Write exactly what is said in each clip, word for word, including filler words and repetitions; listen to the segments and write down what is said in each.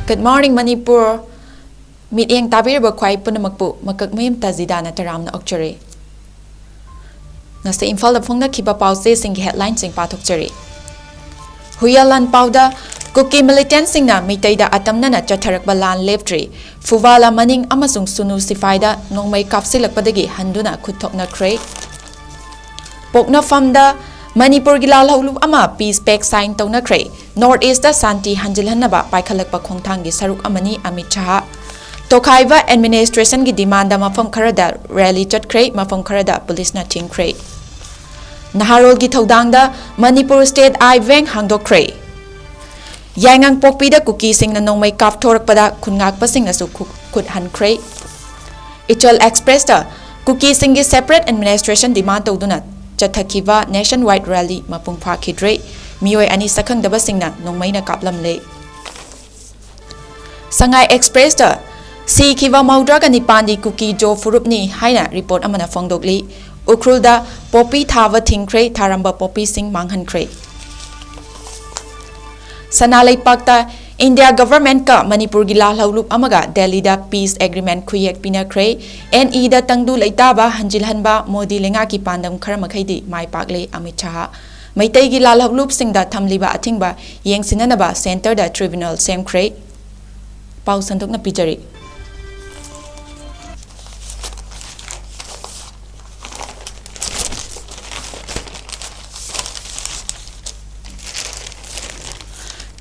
Good morning, Manipur. ꯃꯤꯠꯌꯦꯡ ꯇꯥꯕꯤꯔꯤꯕ ꯈ꯭ꯋꯥꯏ ꯄꯨꯝꯅꯃꯛꯄꯨ ꯃꯀꯛ ꯃꯌꯨꯝ ꯇꯥꯖꯤꯗꯥꯅ ꯇꯔꯥꯝꯅ ꯑꯣꯛꯆꯔꯤ꯫ ꯉꯁꯤ ꯏꯝꯐꯥꯜꯗ ꯐꯣꯡꯅꯈꯤꯕ ꯄꯥꯎꯆꯦꯁꯤꯡꯒꯤ headlineꯁꯤꯡ ꯄꯥꯊꯣꯛꯆꯔꯤ꯫ ꯍꯨꯏꯌꯥ ꯂꯥꯟ ꯄꯥꯎꯗ ꯀꯨꯀꯤ militantꯁꯤꯡꯅ ꯃꯤꯇꯩꯗ ꯑꯇꯝꯅꯅ ꯆꯠꯊꯔꯛꯄ ꯂꯥꯟ ꯂꯦꯞꯇ꯭ꯔꯤ꯫ ꯐꯨꯕꯥꯂꯥ ꯃꯅꯤꯡ ꯑꯃꯁꯨꯡ ꯁꯨꯅꯨ ꯁꯤꯐꯥꯏꯗ ꯅꯣꯡꯃꯩ ꯀꯥꯞꯁꯤꯜꯂꯛꯄꯗꯒꯤ ꯍꯟꯗꯨꯅ ꯈꯨꯠ ꯊꯣꯛꯅꯈ꯭ꯔꯦ꯫ ꯄꯣꯛꯅꯐꯝꯗ ꯃꯅꯤꯄꯨꯔꯒꯤ ꯂꯥꯜꯍꯧꯂꯨꯞ ꯑꯃ peace pact sign ꯇꯧꯅꯈ꯭ꯔꯦ꯫ North Eastꯇ ꯁꯥꯟꯇꯤ ꯍꯟꯖꯤꯜꯍꯟꯅꯕ ꯄꯥꯏꯈꯠꯂꯛꯄ ꯈꯣꯡꯊꯥꯡꯒꯤ ꯁꯔꯨꯛ ꯑꯃꯅꯤ ꯑꯃꯤꯠ ꯁꯍꯥ꯫ ꯇꯣꯈꯥꯏꯕ administrationꯒꯤ demandꯗ ꯃꯐꯝ ꯈꯔꯗ rally ꯆꯠꯈ꯭ꯔꯦ, ꯃꯐꯝ ꯈꯔꯗ ꯄꯨꯂꯤꯁꯅ ꯊꯤꯡꯈ꯭ꯔꯦ꯫ ꯅꯍꯥꯔꯣꯜꯒꯤ ꯊꯧꯗꯥꯡꯗ ꯃꯅꯤꯄꯨꯔ State Eye Bank ꯍꯥꯡꯗꯣꯛꯈ꯭ꯔꯦ꯫ ꯌꯥꯏꯉꯪꯄꯣꯛꯄꯤꯗ ꯀꯨꯀꯤꯁꯤꯡꯅ ꯅꯣꯡꯃꯩ ꯀꯥꯞꯊꯣꯔꯛꯄꯗ ꯈꯨꯟꯉꯥꯛꯄꯁꯤꯡꯅꯁꯨ ꯈꯨ-, ꯈꯨꯠ ꯍꯟꯈ꯭ꯔꯦ꯫ ꯏꯆꯜ Expressꯇ ꯀꯨꯀꯤꯁꯤꯡꯒꯤ separate administration demand ꯇꯧꯗꯨꯅ ꯆꯠꯊꯈꯤꯕ nationwide rally ꯃꯄꯨꯡ ꯐꯥꯈꯤꯗ꯭ꯔꯦ꯫ ꯃꯤꯑꯣꯏ ꯑꯅꯤ ꯁꯛꯈꯪꯗꯕꯁꯤꯡꯅ ꯅꯣꯡꯃꯩꯅ ꯀꯥꯞꯂꯝꯂꯦ꯫ ꯁꯉꯥꯏ Expressꯇ ꯁꯤꯈꯤꯕ ꯃꯧꯗ꯭ꯔꯥꯒ ꯅꯤꯄꯥꯟꯗꯤ ꯀꯨꯀꯤ ꯖꯣ ꯐꯨꯔꯨꯞꯅꯤ ꯍꯥꯏꯅ report ꯑꯃꯅ ꯐꯣꯡꯗꯣꯛꯂꯤ꯫ ꯎꯈ꯭ꯔꯨꯜꯗ ꯄꯣꯄꯤ ꯊꯥꯕ ꯊꯤꯡꯈ꯭ꯔꯦ, ꯊꯥꯔꯝꯕ ꯄꯣꯄꯤꯁꯤꯡ ꯃꯥꯡꯍꯟꯈ꯭ꯔꯦ꯫ ꯁꯅꯥ ꯂꯩꯄꯥꯛꯇ ꯏꯟꯗꯤꯌꯥ governmentꯀ ꯃꯅꯤꯄꯨꯔꯒꯤ ꯂꯥꯜꯍꯧꯂꯨꯞ ꯑꯃꯒ ꯗꯦꯜꯂꯤꯗ peace agreement ꯈꯨꯌꯦꯛ ꯄꯤꯅꯈ꯭ꯔꯦ꯫ NEꯗ ꯇꯪꯗꯨ ꯂꯩꯇꯥꯕ ꯍꯟꯖꯤꯜꯍꯟꯕ ꯃꯣꯗꯤ ꯂꯩꯉꯥꯛꯀꯤ ꯄꯥꯟꯗꯝ ꯈꯔ ꯃꯈꯩꯗꯤ ꯃꯥꯏ ꯄꯥꯛꯂꯦ ꯑꯃꯤꯠ ꯁꯍꯥ꯫ ꯃꯩꯇꯩꯒꯤ ꯂꯥꯜꯍꯧꯂꯨꯞꯁꯤꯡꯗ ꯊꯝꯂꯤꯕ ꯑꯊꯤꯡꯕ ꯌꯦꯡꯁꯤꯟꯅꯅꯕ centreꯗ tribunal ꯁꯦꯝꯈ꯭ꯔꯦ꯫ ꯄꯥꯎ ꯁꯟꯗꯣꯛꯅ ꯄꯤꯖꯔꯤ꯫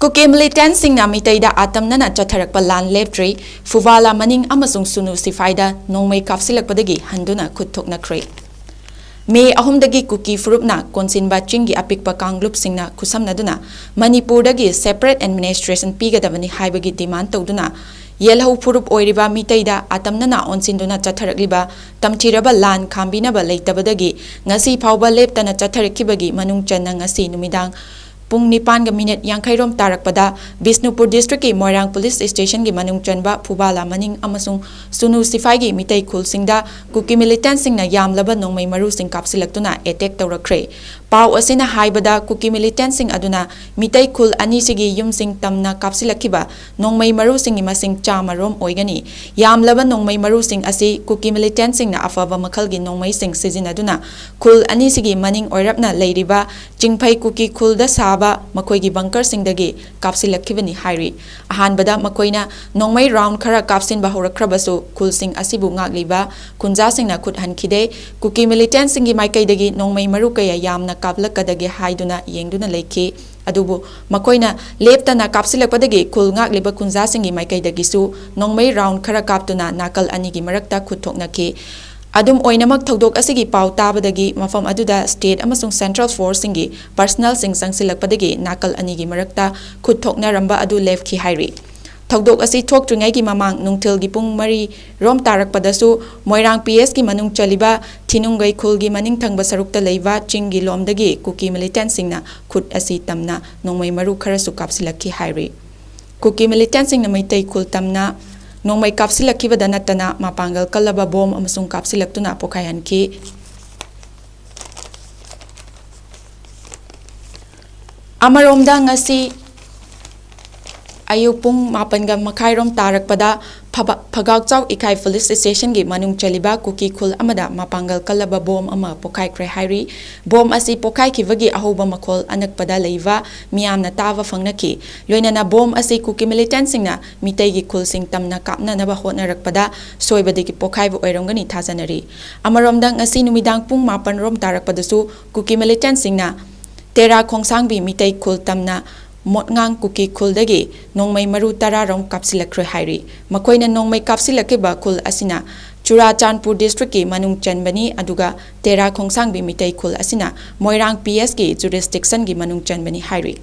ꯀꯨꯀꯤ militantꯁꯤꯡꯅ ꯃꯤꯇꯩꯗ ꯑꯇꯝꯅꯅ ꯆꯠꯊꯔꯛꯄ ꯂꯥꯟ ꯂꯦꯞꯇ꯭ꯔꯤ꯫ ꯐꯨꯕꯥꯂꯥ ꯃꯅꯤꯡ ꯑꯃꯁꯨꯡ ꯁꯨꯅꯨ ꯁꯤꯐꯥꯏꯗ ꯅꯣꯡꯃꯩ ꯀꯥꯞꯁꯤꯜꯂꯛꯄꯗꯒꯤ ꯍꯟꯗꯨꯅ ꯈꯨꯠ ꯊꯣꯛꯅꯈ꯭ꯔꯦ꯫ ꯃꯦ ꯑꯍꯨꯝꯗꯒꯤ ꯀꯨꯀꯤ ꯐꯨꯔꯨꯞꯅ ꯀꯣꯟꯁꯤꯟꯕ ꯆꯤꯡꯒꯤ ꯑꯄꯤꯛꯄ ꯀꯥꯡꯂꯨꯞꯁꯤꯡꯅ ꯈꯨꯠꯁꯝꯅꯗꯨꯅ ꯃꯅꯤꯄꯨꯔꯗꯒꯤ separate administration ꯄꯤꯒꯗꯕꯅꯤ ꯍꯥꯏꯕꯒꯤ demand ꯇꯧꯗꯨꯅ ꯌꯦꯜꯍꯧ ꯐꯨꯔꯨꯞ ꯑꯣꯏꯔꯤꯕ ꯃꯤꯇꯩꯗ ꯑꯇꯝꯅꯅ ꯑꯣꯟꯁꯤꯟꯗꯨꯅ ꯆꯠꯊꯔꯛꯂꯤꯕ ꯇꯝꯊꯤꯔꯕ ꯂꯥꯟ ꯈꯥꯝꯕꯤꯅꯕ ꯂꯩꯇꯕꯗꯒꯤ ꯉꯁꯤ ꯐꯥꯎꯕ ꯂꯦꯞꯇꯅ ꯆꯠꯊꯔꯛꯈꯤꯕꯒꯤ ꯃꯅꯨꯡ ꯆꯟꯅ ꯉꯁꯤ ꯅꯨꯃꯤꯗꯥꯡ ꯄꯨꯡ ꯅꯤꯄꯥꯟꯒ minute ꯌꯥꯡꯈꯩ ꯔꯣꯝ ꯇꯥꯔꯛꯄꯗ ꯕꯤꯁꯅꯨꯄꯨꯔ districtꯀꯤ ꯃꯣꯏꯔꯥꯡ police stationꯒꯤ ꯃꯅꯨꯡ ꯆꯟꯕ ꯐꯨꯕꯥꯂꯥ ꯃꯅꯤꯡ ꯑꯃꯁꯨꯡ ꯁꯨꯅꯨ ꯁꯤꯐꯥꯏꯒꯤ ꯃꯤꯇꯩ ꯈꯨꯜꯁꯤꯡꯗ ꯀꯨꯀꯤ militantꯁꯤꯡꯅ ꯌꯥꯝꯂꯕ ꯅꯣꯡꯃꯩ ꯃꯔꯨꯁꯤꯡ ꯀꯥꯞꯁꯤꯜꯂꯛꯇꯨꯅ attack ꯇꯧꯔꯛꯈ꯭ꯔꯦ꯫ ꯄꯥꯎ ꯑꯁꯤꯅ ꯍꯥꯏꯕꯗ, ꯀꯨꯀꯤ ꯃꯤꯂꯤꯇꯦꯟꯁꯤꯡ ꯑꯗꯨꯅ ꯃꯤꯇꯩ ꯈꯨꯜ ꯑꯅꯤꯁꯤꯒꯤ ꯌꯨꯝꯁꯤꯡ ꯇꯝꯅ ꯀꯥꯞꯁꯤꯜꯂꯛꯈꯤꯕ ꯅꯣꯡꯃꯩ ꯃꯔꯨꯁꯤꯡꯒꯤ ꯃꯁꯤꯡ ꯆꯥꯝꯃ ꯔꯣꯝ ꯑꯣꯏꯒꯅꯤ꯫ ꯌꯥꯝꯂꯕ ꯅꯣꯡꯃꯩ ꯃꯔꯨꯁꯤꯡ ꯑꯁꯤ ꯀꯨꯀꯤ ꯃꯤꯂꯤꯇꯦꯟꯁꯤꯡꯅ ꯑꯐꯕ ꯃꯈꯜꯒꯤ ꯅꯣꯡꯃꯩꯁꯤꯡ ꯁꯤꯖꯤꯟꯅꯗꯨꯅ ꯈꯨꯜ ꯑꯅꯤꯁꯤꯒꯤ ꯃꯅꯤꯡ ꯑꯣꯏꯔꯞꯅ ꯂꯩꯔꯤꯕ ꯆꯤꯡꯐꯩ ꯀꯨꯀꯤ ꯈꯨꯜꯗ ꯁꯥꯕ ꯃꯈꯣꯏꯒꯤ ꯕꯪꯀꯔꯁꯤꯡꯗꯒꯤ ꯀꯥꯞꯁꯤꯜꯂꯛꯈꯤꯕꯅꯤ ꯍꯥꯏꯔꯤ꯫ ꯑꯍꯥꯟꯕꯗ ꯃꯈꯣꯏꯅ ꯅꯣꯡꯃꯩ ꯔꯥꯎꯟ ꯈꯔ ꯀꯥꯞꯁꯤꯟꯕ ꯍꯧꯔꯛꯈ꯭ꯔꯕꯁꯨ, ꯈꯨꯜꯁꯤꯡ ꯑꯁꯤꯕꯨ ꯉꯥꯛꯂꯤꯕ ꯈꯨꯟꯖꯥꯁꯤꯡꯅ ꯈꯨꯠ ꯍꯟꯈꯤꯗꯦ꯫ ꯀꯨꯀꯤ ꯃꯤꯂꯤꯇꯦꯟꯁꯤꯡꯒꯤ ꯃꯥꯏꯀꯩꯗꯒꯤ ꯅꯣꯡꯃꯩ ꯃꯔꯨ ꯀꯌꯥ ꯌꯥꯝꯅ ꯀꯥꯞꯂꯛꯀꯗꯒꯦ ꯍꯥꯏꯗꯨꯅ ꯌꯦꯡꯗꯨꯅ ꯂꯩꯈꯤ꯫ ꯑꯗꯨꯕꯨ ꯃꯈꯣꯏꯅ ꯂꯦꯞꯇꯅ ꯀꯥꯞꯁꯤꯜꯂꯛꯄꯗꯒꯤ ꯈꯨꯜ ꯉꯥꯛꯂꯤꯕ ꯈꯨꯟꯖꯥꯁꯤꯡꯒꯤ ꯃꯥꯏꯀꯩꯗꯒꯤꯁꯨ ꯅꯣꯡꯃꯩ ꯔꯥꯎꯟ ꯈꯔ ꯀꯥꯞꯇꯨꯅ ꯅꯥꯀꯜ ꯑꯅꯤꯒꯤ ꯃꯔꯛꯇ ꯈꯨꯠ ꯊꯣꯛꯅꯈꯤ꯫ ꯑꯗꯨꯝ ꯑꯣꯏꯅꯃꯛ, ꯊꯧꯗꯣꯛ ꯑꯁꯤꯒꯤ ꯄꯥꯎ ꯇꯥꯕꯗꯒꯤ ꯃꯐꯝ ꯑꯗꯨꯗ ꯁ꯭ꯇꯦꯠ ꯑꯃꯁꯨꯡ ꯁꯦꯟꯇ꯭ꯔꯦꯜ ꯐꯣꯔꯁꯁꯤꯡꯒꯤ ꯄꯔꯁꯅꯦꯜꯁꯤꯡ ꯆꯪꯁꯤꯜꯂꯛꯄꯗꯒꯤ ꯅꯥꯀꯜ ꯑꯅꯤꯒꯤ ꯃꯔꯛꯇ ꯈꯨꯠ ꯊꯣꯛꯅꯔꯝꯕ ꯑꯗꯨ ꯂꯦꯞꯈꯤ ꯍꯥꯏꯔꯤ꯫ ꯊꯧꯗꯣꯛ ꯑꯁꯤ ꯊꯣꯛꯇ꯭ꯔꯤꯉꯩꯒꯤ ꯃꯃꯥꯡ ꯅꯨꯡꯊꯤꯜꯒꯤ ꯄꯨꯡ ꯃꯔꯤ ꯔꯣꯝ ꯇꯥꯔꯛꯄꯗꯁꯨ ꯃꯣꯏꯔꯥꯡ ꯄꯤ ꯑꯦꯁꯀꯤ ꯃꯅꯨꯡ ꯆꯜꯂꯤꯕ ꯊꯤꯅꯨꯡꯒꯩ ꯈꯨꯜꯒꯤ ꯃꯅꯤꯡ ꯊꯪꯕ ꯁꯔꯨꯛꯇ ꯂꯩꯕ ꯆꯤꯡꯒꯤ ꯂꯣꯝꯗꯒꯤ ꯀꯨꯀꯤ ꯃꯤꯂꯤꯇꯦꯟꯁꯤꯡꯅ ꯈꯨꯠ ꯑꯁꯤ ꯇꯝꯅ ꯅꯣꯡꯃꯩ ꯃꯔꯨ ꯈꯔꯁꯨ ꯀꯥꯞꯁꯤꯜꯂꯛꯈꯤ ꯍꯥꯏꯔꯤ꯫ ꯀꯨꯀꯤ ꯃꯤꯂꯤꯇꯦꯟꯁꯤꯡꯅ ꯃꯩꯇꯩ ꯈꯨꯜ ꯇꯝꯅ ꯅꯣꯡꯃꯩ ꯀꯥꯞꯁꯤꯜꯂꯛꯈꯤꯕꯗ ꯅꯠꯇꯅ, ꯃꯄꯥꯡꯒꯜ ꯀꯜꯂꯕ ꯕꯣꯝ ꯑꯃꯁꯨꯡ ꯀꯥꯞꯁꯤꯜꯂꯛꯇꯨꯅ ꯄꯣꯈꯥꯏꯍꯟꯈꯤ꯫ ꯑꯃꯔꯣꯝꯗ, ꯉꯁꯤ ꯑꯌꯨꯛ ꯄꯨꯡ ꯃꯥꯄꯟꯒ ꯃꯈꯥꯏꯔꯣꯝ ꯇꯥꯔꯛꯄꯗ ꯐꯕ-, ꯐꯒꯥꯎꯆꯥꯎ ꯏꯀꯥꯏ ꯄꯨꯂꯤꯁ ꯁ꯭ꯇꯦꯁꯟꯒꯤ ꯃꯅꯨꯡ ꯆꯜꯂꯤꯕ ꯀꯨꯀꯤ ꯈꯨꯜ ꯑꯃꯗ ꯃꯄꯥꯡꯒꯜ ꯀꯜꯂꯕ ꯕꯣꯝ ꯑꯃ ꯄꯣꯈꯥꯏꯈ꯭ꯔꯦ ꯍꯥꯏꯔꯤ꯫ ꯕꯣꯝ ꯑꯁꯤ ꯄꯣꯈꯥꯏꯈꯤꯕꯒꯤ ꯑꯍꯧꯕ ꯃꯈꯣꯜ ꯑꯅꯛꯄꯗ ꯂꯩꯕ ꯃꯤꯌꯥꯝꯅ ꯇꯥꯕ ꯐꯪꯅꯈꯤ꯫ ꯂꯣꯏꯅꯅ ꯕꯣꯝ ꯑꯁꯤ ꯀꯨꯀꯤ ꯃꯤꯂꯤꯇꯦꯟꯁꯤꯡꯅ ꯃꯤꯇꯩꯒꯤ ꯈꯨꯜꯁꯤꯡ ꯇꯝꯅ ꯀꯥꯞꯅꯅꯕ ꯍꯣꯠꯅꯔꯛꯄꯗ ꯁꯣꯏꯕꯗꯒꯤ ꯄꯣꯈꯥꯏꯕ ꯑꯣꯏꯔꯝꯒꯅꯤ ꯊꯥꯖꯅꯔꯤ꯫ ꯑꯃꯔꯣꯝꯗ, ꯉꯁꯤ ꯅꯨꯃꯤꯗꯥꯡ ꯄꯨꯡ ꯃꯥꯄꯟ ꯔꯣꯝ ꯇꯥꯔꯛꯄꯗꯁꯨ ꯀꯨꯀꯤ ꯃꯤꯂꯤꯇꯦꯟꯁꯤꯡꯅ ꯇꯦꯔꯥ ꯈꯣꯡꯁꯥꯡꯕꯤ ꯃꯤꯇꯩ ꯈꯨꯜ ꯇꯝꯅ ꯃꯣꯠꯉꯥꯡ ꯀꯨꯀꯤ ꯈꯨꯜꯗꯒꯤ ꯅꯣꯡꯃꯩ ꯃꯔꯨ ꯇꯔꯥ ꯔꯣꯝ ꯀꯥꯞꯁꯤꯜꯂꯛꯈ꯭ꯔꯦ ꯍꯥꯏꯔꯤ꯫ ꯃꯈꯣꯏꯅ ꯅꯣꯡꯃꯩ ꯀꯥꯞꯁꯤꯜꯂꯛꯈꯤꯕ ꯈꯨꯜ ꯑꯁꯤꯅ ꯆꯨꯔꯥꯆꯥꯟꯄꯨꯔ ꯗꯤꯁꯇ꯭ꯔꯤꯛꯀꯤ ꯃꯅꯨꯡ ꯆꯟꯕꯅꯤ, ꯑꯗꯨꯒ ꯇꯦꯔꯥ ꯈꯣꯡꯁꯥꯡꯕꯤ ꯃꯤꯇꯩ ꯈꯨꯜ ꯑꯁꯤꯅ ꯃꯣꯏꯔꯥꯡ ꯄꯤ ꯑꯦꯁꯀꯤ ꯖꯨꯔꯤꯁꯗꯤꯛꯁꯟꯒꯤ ꯃꯅꯨꯡ ꯆꯟꯕꯅꯤ ꯍꯥꯏꯔꯤ꯫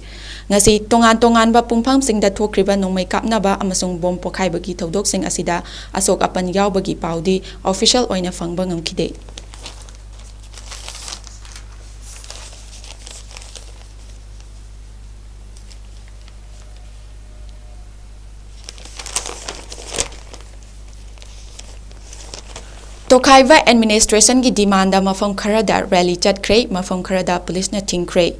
ꯉꯁꯤ ꯇꯣꯉꯥꯟ ꯇꯣꯉꯥꯟꯕ ꯄꯨꯡꯐꯝꯁꯤꯡꯗ ꯊꯣꯛꯈ꯭ꯔꯤꯕ ꯅꯣꯡꯃꯩ ꯀꯥꯞꯅꯕ ꯑꯃꯁꯨꯡ ꯕꯣꯝ ꯄꯣꯈꯥꯏꯕꯒꯤ ꯊꯧꯗꯣꯛꯁꯤꯡ ꯑꯁꯤꯗ ꯑꯁꯣꯛ ꯑꯄꯟ ꯌꯥꯎꯕꯒꯤ ꯄꯥꯎꯗꯤ ꯑꯣꯐꯤꯁꯤꯌꯦꯜ ꯑꯣꯏꯅ ꯐꯪꯕ ꯉꯝꯈꯤꯗꯦ꯫ ꯇꯣꯈꯥꯏꯕ ꯑꯦꯗꯃꯤꯅꯤꯁꯇ꯭ꯔꯦꯁꯟꯒꯤ ꯗꯤꯃꯥꯟꯗ ꯃꯐꯝ ꯈꯔꯗ ꯔꯦꯂꯤ ꯆꯠꯈ꯭ꯔꯦ, ꯃꯐꯝ ꯈꯔꯗ ꯄꯨꯂꯤꯁꯅ ꯊꯤꯡꯈ꯭ꯔꯦ꯫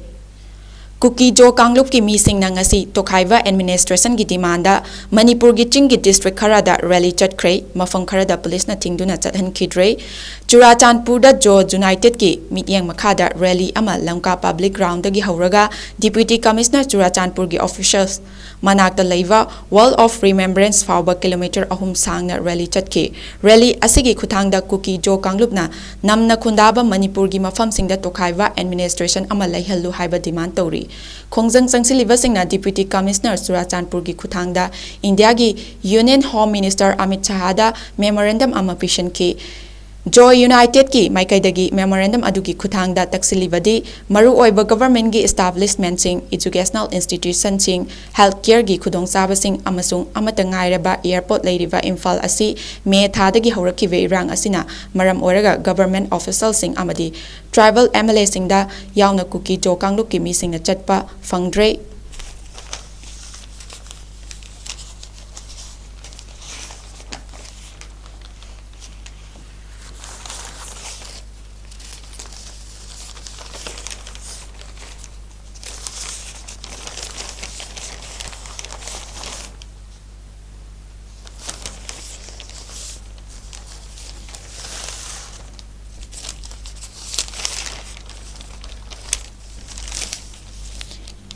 ꯀꯨꯀꯤ ꯖꯣ ꯀꯥꯡꯂꯨꯞꯀꯤ ꯃꯤꯁꯤꯡꯅ ꯉꯁꯤ ꯇꯣꯈꯥꯏꯕ ꯑꯦꯗꯃꯤꯅꯤꯁꯇ꯭ꯔꯦꯁꯟꯒꯤ ꯗꯤꯃꯥꯟꯗ ꯃꯅꯤꯄꯨꯔꯒꯤ ꯆꯤꯡꯒꯤ ꯗꯤꯁꯇ꯭ꯔꯤꯛ ꯈꯔꯗ ꯔꯦꯂꯤ ꯆꯠꯈ꯭ꯔꯦ, ꯃꯐꯝ ꯈꯔꯗ ꯄꯨꯂꯤꯁꯅ ꯊꯤꯡꯗꯨꯅ ꯆꯠꯍꯟꯈꯤꯗ꯭ꯔꯦ꯫ ꯆꯨꯔꯥꯆꯥꯟꯄꯨꯔꯗ ꯖꯣ ꯌꯨꯅꯥꯏꯇꯦꯗꯀꯤ ꯃꯤꯠꯌꯦꯡ ꯃꯈꯥꯗ ꯔꯦꯂꯤ ꯑꯃ ꯂꯝꯀꯥ ꯄꯕ꯭ꯂꯤꯛ ꯒ꯭ꯔꯥꯎꯟꯗꯒꯤ ꯍꯧꯔꯒ ꯗꯤꯄ꯭ꯌꯨꯇꯤ ꯀꯃꯤꯁꯅꯔ ꯆꯨꯔꯥꯆꯥꯟꯄꯨꯔꯒꯤ ꯑꯣꯐꯤꯁ ꯃꯅꯥꯛꯇ ꯂꯩꯕ ꯋꯥꯜ ꯑꯣꯐ ꯔꯤꯃꯦꯝꯕ꯭ꯔꯦꯟꯁ ꯐꯥꯎꯕ ꯀꯤꯂꯣꯃꯤꯇꯔ ꯑꯍꯨꯝ ꯁꯥꯡꯅ ꯔꯦꯂꯤ ꯆꯠꯈꯤ꯫ ꯔꯦꯂꯤ ꯑꯁꯤꯒꯤ ꯈꯨꯠꯊꯥꯡꯗ ꯀꯨꯀꯤ ꯖꯣ ꯀꯥꯡꯂꯨꯞꯅ ꯅꯝꯅ ꯈꯨꯟꯗꯥꯕ ꯃꯅꯤꯄꯨꯔꯒꯤ ꯃꯐꯝꯁꯤꯡꯗ ꯇꯣꯈꯥꯏꯕ ꯑꯦꯗꯃꯤꯅꯤꯁꯇ꯭ꯔꯦꯁꯟ ꯑꯃ ꯂꯩꯍꯜꯂꯨ ꯍꯥꯏꯕ ꯗꯤꯃꯥꯟ ꯇꯧꯔꯤ꯫ ꯈꯣꯡꯖꯪ ꯆꯪꯁꯤꯜꯂꯤꯕꯁꯤꯡꯅ ꯗꯤꯄ꯭ꯌꯨꯇꯤ ꯀꯃꯤꯁꯅꯔ ꯆꯨꯔꯥꯆꯥꯟꯄꯨꯔꯒꯤ ꯈꯨꯠꯊꯥꯡꯗ ꯏꯟꯗꯤꯌꯥꯒꯤ ꯌꯨꯅꯤꯌꯟ ꯍꯣꯝ ꯃꯤꯅꯤꯁꯇꯔ ꯑꯃꯤꯠ ꯁꯍꯥꯗ ꯃꯦꯃꯣꯔꯦꯟꯗꯝ ꯑꯃ ꯄꯤꯁꯤꯟꯈꯤ꯫ ꯖꯣ ꯌꯨꯅꯥꯏꯇꯦꯗꯀꯤ ꯃꯥꯏꯀꯩꯗꯒꯤ ꯃꯦꯃꯣꯔꯦꯟꯗꯝ ꯑꯗꯨꯒꯤ ꯈꯨꯠꯊꯥꯡꯗ ꯇꯛꯁꯤꯜꯂꯤꯕꯗꯤ ꯃꯔꯨꯑꯣꯏꯕ ꯒꯚꯔꯟꯃꯦꯟꯠꯀꯤ ꯏꯁꯇꯥꯕ꯭ꯂꯤꯁꯃꯦꯟꯠꯁꯤꯡ, ꯏꯖꯨꯀꯦꯁꯅꯦꯜ ꯏꯟꯁꯇꯤꯇ꯭ꯌꯨꯁꯟꯁꯤꯡ, ꯍꯦꯜꯊ ꯀꯦꯌꯔꯒꯤ ꯈꯨꯗꯣꯡꯆꯥꯕꯁꯤꯡ ꯑꯃꯁꯨꯡ ꯑꯃꯠꯇ ꯉꯥꯏꯔꯕ ꯑꯦꯌꯔꯄꯣꯔꯠ ꯂꯩꯔꯤꯕ ꯏꯝꯐꯥꯜ ꯑꯁꯤ ꯃꯦ ꯊꯥꯗꯒꯤ ꯍꯧꯔꯛꯈꯤꯕ ꯏꯔꯥꯡ ꯑꯁꯤꯅ ꯃꯔꯝ ꯑꯣꯏꯔꯒ ꯒꯚꯔꯟꯃꯦꯟꯠ ꯑꯣꯐꯤꯁꯤꯌꯦꯜꯁꯤꯡ ꯑꯃꯗꯤ ꯇ꯭ꯔꯥꯏꯕꯦꯜ ꯑꯦꯝ ꯑꯦꯜ ꯑꯦꯁꯤꯡꯗ ꯌꯥꯎꯅ ꯀꯨꯀꯤ ꯖꯣ ꯀꯥꯡꯂꯨꯞꯀꯤ ꯃꯤꯁꯤꯡꯅ ꯆꯠꯄ ꯐꯪꯗ꯭ꯔꯦ꯫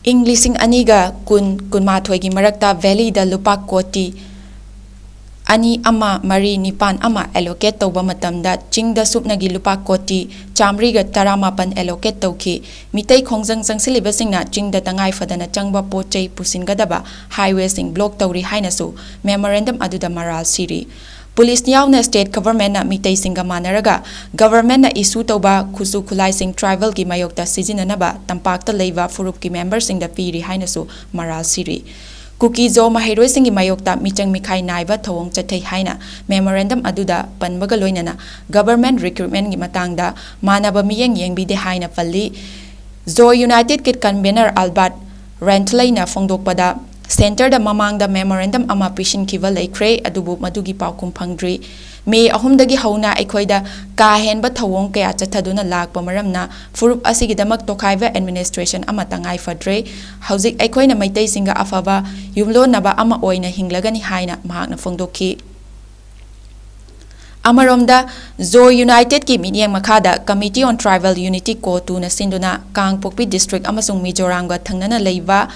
ꯏꯪ ꯂꯤꯁꯤꯡ ꯑꯅꯤꯒ ꯀꯨꯟ, ꯀꯨꯟꯃꯥꯊꯣꯏꯒꯤ ꯃꯔꯛꯇ ꯚꯦꯂꯤꯗ ꯂꯨꯄꯥ ꯀꯣꯇꯤ ꯑꯅꯤ ꯑꯃ ꯃꯔꯤ ꯅꯤꯄꯥꯟ ꯑꯃ ꯑꯦꯂꯣꯀꯦꯠ ꯇꯧꯕ ꯃꯇꯝꯗ ꯆꯤꯡꯗ ꯁꯨꯞꯅꯒꯤ ꯂꯨꯄꯥ ꯀꯣꯇꯤ ꯆꯥꯃꯔꯤꯒ ꯇꯔꯥꯃꯥꯄꯟ ꯑꯦꯂꯣꯀꯦꯠ ꯇꯧꯈꯤ꯫ ꯃꯤꯇꯩ ꯈꯣꯡꯖꯪ ꯆꯪꯁꯤꯜꯂꯤꯕꯁꯤꯡꯅ ꯆꯤꯡꯗ ꯇꯉꯥꯏ ꯐꯗꯅ ꯆꯪꯕ ꯄꯣꯠ ꯆꯩ ꯄꯨꯁꯤꯟꯒꯗꯕ ꯍꯥꯏꯋꯦꯁꯤꯡ ꯕ꯭ꯂꯣꯛ ꯇꯧꯔꯤ ꯍꯥꯏꯅꯁꯨ ꯃꯦꯃꯣꯔꯦꯟꯗꯝ ꯑꯗꯨꯗ ꯃꯔꯥꯜ ꯁꯤꯔꯤ꯫ ꯄꯨꯂꯤꯁ ꯌꯥꯎꯅ ꯁ꯭ꯇꯦꯠ ꯒꯚꯔꯟꯃꯦꯟꯠꯅ ꯃꯤꯇꯩꯁꯤꯡꯒ ꯃꯥꯟꯅꯔꯒ ꯒꯚꯔꯟꯃꯦꯟꯠꯅ ꯏꯁꯨ ꯇꯧꯕ ꯈꯨꯠꯁꯨ ꯈꯨꯠꯂꯥꯏꯁꯤꯡ ꯇ꯭ꯔꯥꯏꯕꯦꯜꯒꯤ ꯃꯥꯌꯣꯛꯇ ꯁꯤꯖꯤꯟꯅꯅꯕ ꯇꯝꯄꯥꯛꯇ ꯂꯩꯕ ꯐꯨꯔꯨꯞꯀꯤ ꯃꯦꯝꯕꯔꯁꯤꯡꯗ ꯄꯤꯔꯤ ꯍꯥꯏꯅꯁꯨ ꯃꯔꯥꯜ ꯁꯤꯔꯤ꯫ ꯀꯨꯀꯤ ꯖꯣ ꯃꯍꯩꯔꯣꯏꯁꯤꯡꯒꯤ ꯃꯥꯌꯣꯛꯇ ꯃꯤꯆꯪ ꯃꯤꯈꯥꯏ ꯅꯥꯏꯕ ꯊꯧꯑꯣꯡ ꯆꯠꯊꯩ ꯍꯥꯏꯅ ꯃꯦꯃꯣꯔꯦꯟꯗꯝ ꯑꯗꯨꯗ ꯄꯟꯕꯒ ꯂꯣꯏꯅꯅ ꯒꯚꯔꯟꯃꯦꯟꯠ ꯔꯤꯀ꯭ꯔꯨꯠꯃꯦꯟꯠꯀꯤ ꯃꯇꯥꯡꯗ ꯃꯥꯟꯅꯕ ꯃꯤꯠꯌꯦꯡ ꯌꯦꯡꯕꯤꯗꯦ ꯍꯥꯏꯅ ꯄꯜꯂꯤ꯫ ꯖꯣ ꯌꯨꯅꯥꯏꯇꯦꯗꯀꯤ ꯀꯟꯚꯦꯅꯔ ꯑꯜꯕꯥꯔꯠ ꯔꯦꯟꯊꯂꯩꯅ ꯐꯣꯡꯗꯣꯛꯄꯗ, ꯁꯦꯟꯇꯔꯗ ꯃꯃꯥꯡꯗ ꯃꯦꯃꯣꯔꯦꯟꯗꯝ ꯑꯃ ꯄꯤꯁꯤꯟꯈꯤꯕ ꯂꯩꯈ꯭ꯔꯦ, ꯑꯗꯨꯕꯨ ꯃꯗꯨꯒꯤ ꯄꯥꯎꯈꯨꯝ ꯐꯪꯗ꯭ꯔꯤ꯫ ꯃꯦ ꯑꯍꯨꯝꯗꯒꯤ ꯍꯧꯅ ꯑꯩꯈꯣꯏꯗ ꯀꯥ ꯍꯦꯟꯕ ꯊꯧꯑꯣꯡ ꯀꯌꯥ ꯆꯠꯊꯗꯨꯅ ꯂꯥꯛꯄ ꯃꯔꯝꯅ ꯐꯨꯔꯨꯞ ꯑꯁꯤꯒꯤꯗꯃꯛ ꯇꯣꯈꯥꯏꯕ administration ꯑꯃ ꯇꯉꯥꯏ ꯐꯗ꯭ꯔꯦ꯫ ꯍꯧꯖꯤꯛ ꯑꯩꯈꯣꯏꯅ ꯃꯩꯇꯩꯁꯤꯡꯒ ꯑꯐꯕ ꯌꯨꯝꯂꯣꯟꯅꯕ ꯑꯃ ꯑꯣꯏꯅ ꯍꯤꯡꯂꯒꯅꯤ ꯍꯥꯏꯅ ꯃꯍꯥꯛꯅ ꯐꯣꯡꯗꯣꯛꯈꯤ꯫ ꯑꯃꯔꯣꯝꯗ, ꯖꯣ United ꯀꯤ ꯃꯤꯠꯌꯦꯡ ꯃꯈꯥꯗ Committee on Tribal Unity ꯀꯣ ꯇꯨꯅ ꯁꯤꯟꯗꯨꯅ ꯀꯥꯡꯄꯣꯛꯄꯤ district ꯑꯃꯁꯨꯡ ꯃꯤꯖꯣꯔꯥꯝꯒ ꯊꯪꯅꯅ ꯂꯩꯕ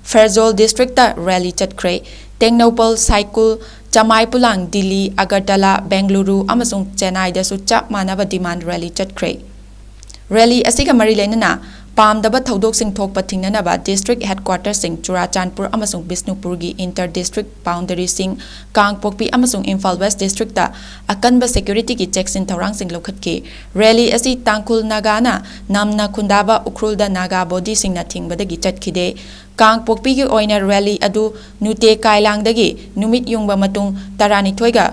ꯐꯦꯔꯖꯣꯜ district ꯇ rally ꯆꯠꯈ꯭ꯔꯦ꯫ ꯇꯦꯡꯅꯧꯄꯜ, ꯁꯥꯏꯀꯨꯜ, ꯆꯃꯥꯏꯄꯨꯂꯥꯡ, ꯗꯤꯜꯂꯤ, ꯑꯒꯔꯇꯂꯥ, ꯕꯦꯡꯒꯂꯨꯔꯨ ꯑꯃꯁꯨꯡ ꯆꯦꯟꯅꯥꯏꯗꯁꯨ ꯆꯞ ꯃꯥꯟꯅꯕ demand rally ꯆꯠꯈ꯭ꯔꯦ꯫ Rally ꯑꯁꯤꯒ ꯃꯔꯤ ꯂꯩꯅꯅ ꯄꯥꯝꯗꯕ ꯊꯧꯗꯣꯛꯁꯤꯡ ꯊꯣꯛꯄ ꯊꯤꯡꯅꯅꯕ district headquarters ꯁꯤꯡ ꯆꯨꯔꯥꯆꯥꯟꯄꯨꯔ ꯑꯃꯁꯨꯡ ꯕꯤꯁꯅꯨꯄꯨꯔꯒꯤ inter district boundary ꯁꯤꯡ, ꯀꯥꯡꯄꯣꯛꯄꯤ ꯑꯃꯁꯨꯡ ꯏꯝꯐꯥꯜ West district ꯇ ꯑꯀꯟꯕ security ꯒꯤ ꯆꯦꯛꯁꯤꯟ ꯊꯧꯔꯥꯡꯁꯤꯡ ꯂꯧꯈꯠꯈꯤ꯫ Rally ꯑꯁꯤ ꯇꯥꯡꯈꯨꯜ ꯅꯥꯒꯥꯅ ꯅꯝꯅ ꯈꯨꯟꯗꯥꯕ ꯎꯈ꯭ꯔꯨꯜꯗ ꯅꯥꯒꯥ body ꯁꯤꯡꯅ ꯊꯤꯡꯕꯗꯒꯤ ꯆꯠꯈꯤꯗꯦ꯫ ꯀꯥꯡꯄꯣꯛꯄꯤꯒꯤ ꯑꯣꯏꯅ rally ꯑꯗꯨ ꯅꯨꯇꯦ ꯀꯥꯏꯂꯥꯡꯗꯒꯤ ꯅꯨꯃꯤꯠ ꯌꯨꯡꯕ ꯃꯇꯨꯡ ꯇꯔꯥꯅꯤꯊꯣꯏꯒ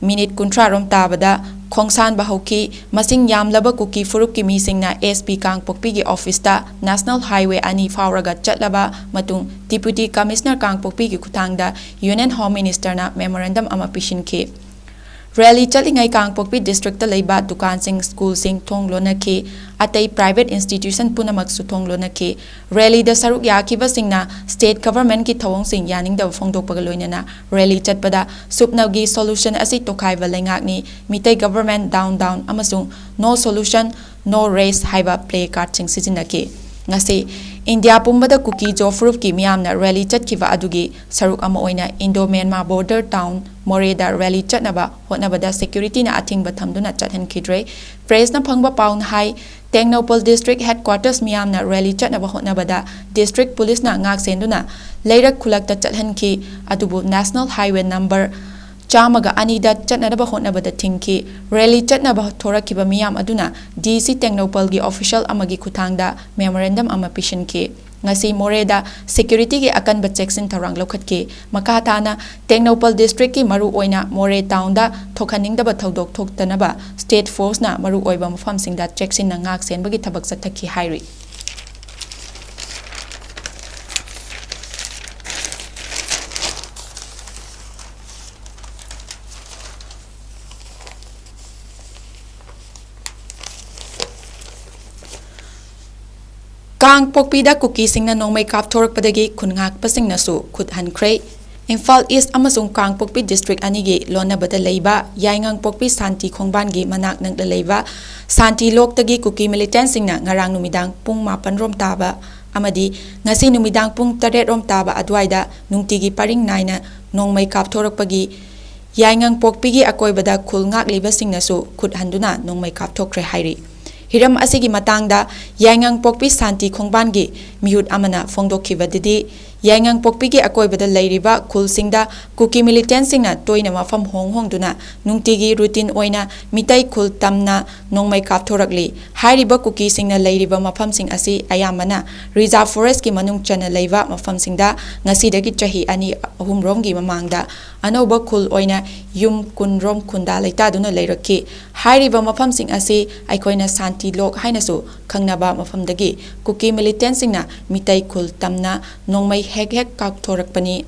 minute ꯀꯨꯟꯊ꯭ꯔꯥ ꯔꯣꯝ ꯇꯥꯕꯗ ꯈꯣꯡꯁꯥꯟꯕ ꯍꯧꯈꯤ꯫ ꯃꯁꯤꯡ ꯌꯥꯝꯂꯕ ꯀꯨꯀꯤ ꯐꯨꯔꯨꯞꯀꯤ ꯃꯤꯁꯤꯡꯅ S P ꯀꯥꯡꯄꯣꯛꯄꯤꯒꯤ office ꯇ National Highway ꯑꯅꯤ ꯐꯥꯎꯔꯒ ꯆꯠꯂꯕ ꯃꯇꯨꯡ Deputy Commissioner ꯀꯥꯡꯄꯣꯛꯄꯤꯒꯤ ꯈꯨꯠꯊꯥꯡꯗ Union Home Minister ꯅ memorandum ꯑꯃ ꯄꯤꯁꯤꯟꯈꯤ꯫ Rally ꯆꯠꯂꯤꯉꯩ ꯀꯥꯡꯄꯣꯛꯄꯤ district ꯇ ꯂꯩꯕ ꯗꯨꯀꯥꯟꯁꯤꯡ, school ꯁꯤꯡ ꯊꯣꯡ ꯂꯣꯟꯅꯈꯤ꯫ ꯑꯇꯩ private institution ꯄꯨꯝꯅꯃꯛꯁꯨ ꯊꯣꯡ ꯂꯣꯟꯅꯈꯤ꯫ Rally ꯗ ꯁꯔꯨꯛ ꯌꯥꯈꯤꯕꯁꯤꯡꯅ state government ꯀꯤ ꯊꯧꯑꯣꯡꯁꯤꯡ ꯌꯥꯅꯤꯡꯗꯕ ꯐꯣꯡꯗꯣꯛꯄꯒ ꯂꯣꯏꯅꯅ rally ꯆꯠꯄꯗ ꯁꯨꯞꯅꯒꯤ solution ꯑꯁꯤ ꯇꯣꯈꯥꯏꯕ ꯂꯩꯉꯥꯛꯅꯤ, ꯃꯤꯇꯩ government down down ꯑꯃꯁꯨꯡ No solution, no rest ꯍꯥꯏꯕ placard ꯁꯤꯡ ꯁꯤꯖꯤꯟꯅꯈꯤ꯫ ꯉꯁꯤ ꯏꯟꯗꯤꯌꯥ ꯄꯨꯝꯕꯗ ꯀꯨꯀꯤ ꯖꯣ ꯐꯨꯔꯨꯞꯀꯤ ꯃꯤꯌꯥꯝꯅ rally ꯆꯠꯈꯤꯕ ꯑꯗꯨꯒꯤ ꯁꯔꯨꯛ ꯑꯃ ꯑꯣꯏꯅ Indo Myanmar border town ꯃꯣꯔꯦꯗ rally ꯆꯠꯅꯕ ꯍꯣꯠꯅꯕꯗ security ꯅ ꯑꯊꯤꯡꯕ ꯊꯝꯗꯨꯅ ꯆꯠꯍꯟꯈꯤꯗ꯭ꯔꯦ꯫ Press ꯅ ꯐꯪꯕ ꯄꯥꯎꯅ ꯍꯥꯏ, ꯇꯦꯡꯅꯧꯄꯜ district headquarters ꯃꯤꯌꯥꯝꯅ rally ꯆꯠꯅꯕ ꯍꯣꯠꯅꯕꯗ district police ꯅ ꯉꯥꯛꯁꯦꯟꯗꯨꯅ ꯂꯩꯔꯛ ꯈꯨꯂꯛꯇ ꯆꯠꯍꯟꯈꯤ, ꯑꯗꯨꯕꯨ National Highway number ꯆꯥꯝꯃꯒ ꯑꯅꯤꯗ ꯆꯠꯅꯅꯕ ꯍꯣꯠꯅꯕꯗ ꯊꯤꯡꯈꯤ꯫ Rally ꯆꯠꯅꯕ ꯊꯣꯔꯛꯈꯤꯕ ꯃꯤꯌꯥꯝ ꯑꯗꯨꯅ D C ꯇꯦꯡꯅꯧꯄꯜꯒꯤ official ꯑꯃꯒꯤ ꯈꯨꯠꯊꯥꯡꯗ memorandum ꯑꯃ ꯄꯤꯁꯤꯟꯈꯤ꯫ ꯉꯁꯤ ꯃꯣꯔꯦꯗ security ꯒꯤ ꯑꯀꯟꯕ ꯆꯦꯛꯁꯤꯟ ꯊꯧꯔꯥꯡ ꯂꯧꯈꯠꯈꯤ꯫ ꯃꯈꯥ ꯇꯥꯅ ꯇꯦꯡꯅꯧꯄꯜ district ꯀꯤ ꯃꯔꯨ ꯑꯣꯏꯅ ꯃꯣꯔꯦ town ꯗ ꯊꯣꯛꯍꯟꯅꯤꯡꯗꯕ ꯊꯧꯗꯣꯛ ꯊꯣꯛꯇꯅꯕ state force ꯅ ꯃꯔꯨ ꯑꯣꯏꯕ ꯃꯐꯝꯁꯤꯡꯗ ꯆꯦꯛꯁꯤꯟꯅ ꯉꯥꯛ ꯁꯦꯟꯕꯒꯤ ꯊꯕꯛ ꯆꯠꯊꯈꯤ ꯍꯥꯏꯔꯤ꯫ ꯀꯥꯡꯄꯣꯛꯄꯤꯗ ꯀꯨꯀꯤꯁꯤꯡꯅ ꯅꯣꯡꯃꯩ ꯀꯥꯞꯊꯣꯔꯛꯄꯗꯒꯤ ꯈꯨꯟ ꯉꯥꯛꯄꯁꯤꯡꯅꯁꯨ ꯈꯨꯠ ꯍꯟꯈ꯭ꯔꯦ꯫ ꯏꯝꯐꯥꯜ ꯏꯁ ꯑꯃꯁꯨꯡ ꯀꯥꯡꯄꯣꯛꯄꯤ ꯗꯤꯁꯇ꯭ꯔꯤꯛ ꯑꯅꯤꯒꯤ ꯂꯣꯟꯅꯕꯗ ꯂꯩꯕ ꯌꯥꯏꯉꯪꯄꯣꯛꯄꯤ ꯁꯥꯟꯇꯤ ꯈꯣꯡꯕꯥꯟꯒꯤ ꯃꯅꯥꯛ ꯅꯛꯅ ꯂꯩꯕ ꯁꯥꯟꯇꯤ ꯂꯣꯛꯇꯒꯤ ꯀꯨꯀꯤ ꯃꯤꯂꯤꯇꯦꯟꯁꯤꯡꯅ ꯉꯔꯥꯡ ꯅꯨꯃꯤꯗꯥꯡ ꯄꯨꯡ ꯃꯥꯄꯟ ꯔꯣꯝ ꯇꯥꯕ ꯑꯃꯗꯤ ꯉꯁꯤ ꯅꯨꯃꯤꯗꯥꯡ ꯄꯨꯡ ꯇꯔꯦꯠ ꯔꯣꯝ ꯇꯥꯕ ꯑꯗꯨꯋꯥꯏꯗ ꯅꯨꯡꯇꯤꯒꯤ ꯄꯔꯤꯡ ꯅꯥꯏꯅ ꯅꯣꯡꯃꯩ ꯀꯥꯞꯊꯣꯔꯛꯄꯒꯤ ꯌꯥꯏꯉꯪꯄꯣꯛꯄꯤꯒꯤ ꯑꯀꯣꯏꯕꯗ ꯈꯨꯜ ꯉꯥꯛꯂꯤꯕꯁꯤꯡꯅꯁꯨ ꯈꯨꯠ ꯍꯟꯗꯨꯅ ꯅꯣꯡꯃꯩ ꯀꯥꯞꯊꯣꯛꯈ꯭ꯔꯦ ꯍꯥꯏꯔꯤ꯫ ꯍꯤꯔꯝ ꯑꯁꯤꯒꯤ ꯃꯇꯥꯡꯗ ꯌꯥꯏꯉꯪꯄꯣꯛꯄꯤ ꯁꯥꯟꯇꯤ ꯈꯣꯡꯕꯥꯟꯒꯤ ꯃꯤꯍꯨꯠ ꯑꯃꯅ ꯐꯣꯡꯗꯣꯛꯈꯤꯕꯗꯗꯤ, ꯌꯥꯏꯉꯪꯄꯣꯛꯄꯤꯒꯤ ꯑꯀꯣꯏꯕꯗ ꯂꯩꯔꯤꯕ ꯈꯨꯜꯁꯤꯡꯗ ꯀꯨꯀꯤ ꯃꯤꯂꯤꯇꯦꯟꯁꯤꯡꯅ ꯇꯣꯏꯅ ꯃꯐꯝ ꯍꯣꯡ ꯍꯣꯡꯗꯨꯅ ꯅꯨꯡꯇꯤꯒꯤ ꯔꯨꯇꯤꯟ ꯑꯣꯏꯅ ꯃꯤꯇꯩ ꯈꯨꯜ ꯇꯝꯅ ꯅꯣꯡꯃꯩ ꯀꯥꯞꯊꯣꯔꯛꯂꯤ꯫ ꯍꯥꯏꯔꯤꯕ ꯀꯨꯀꯤꯁꯤꯡꯅ ꯂꯩꯔꯤꯕ ꯃꯐꯝꯁꯤꯡ ꯑꯁꯤ ꯑꯌꯥꯝꯕꯅ ꯔꯤꯖꯥꯔꯚ ꯐꯣꯔꯦꯁ꯭ꯠꯀꯤ ꯃꯅꯨꯡ ꯆꯟꯅ ꯂꯩꯕ ꯃꯐꯝꯁꯤꯡꯗ ꯉꯁꯤꯗꯒꯤ ꯆꯍꯤ ꯑꯅꯤ ꯑꯍꯨꯝ ꯔꯣꯝꯒꯤ ꯃꯃꯥꯡꯗ ꯑꯅꯧꯕ ꯈꯨꯜ ꯑꯣꯏꯅ ꯌꯨꯝ ꯀꯨꯟ ꯔꯣꯝ ꯈꯨꯟꯗꯥ ꯂꯩꯇꯥꯗꯨꯅ ꯂꯩꯔꯛꯈꯤ꯫ ꯍꯥꯏꯔꯤꯕ ꯃꯐꯝꯁꯤꯡ ꯑꯁꯤ ꯑꯩꯈꯣꯏꯅ ꯁꯥꯟꯇꯤ ꯂꯣꯛ ꯍꯥꯏꯅꯁꯨ ꯈꯪꯅꯕ ꯃꯐꯝꯗꯒꯤ ꯀꯨꯀꯤ ꯃꯤꯂꯤꯇꯦꯟꯁꯤꯡꯅ ꯃꯤꯇꯩ ꯈꯨꯜ ꯇꯝꯅ ꯅꯣꯡꯃꯩ ꯍꯦꯛ ꯍꯦꯛ ꯀꯥꯞꯊꯣꯔꯛꯄꯅꯤ꯫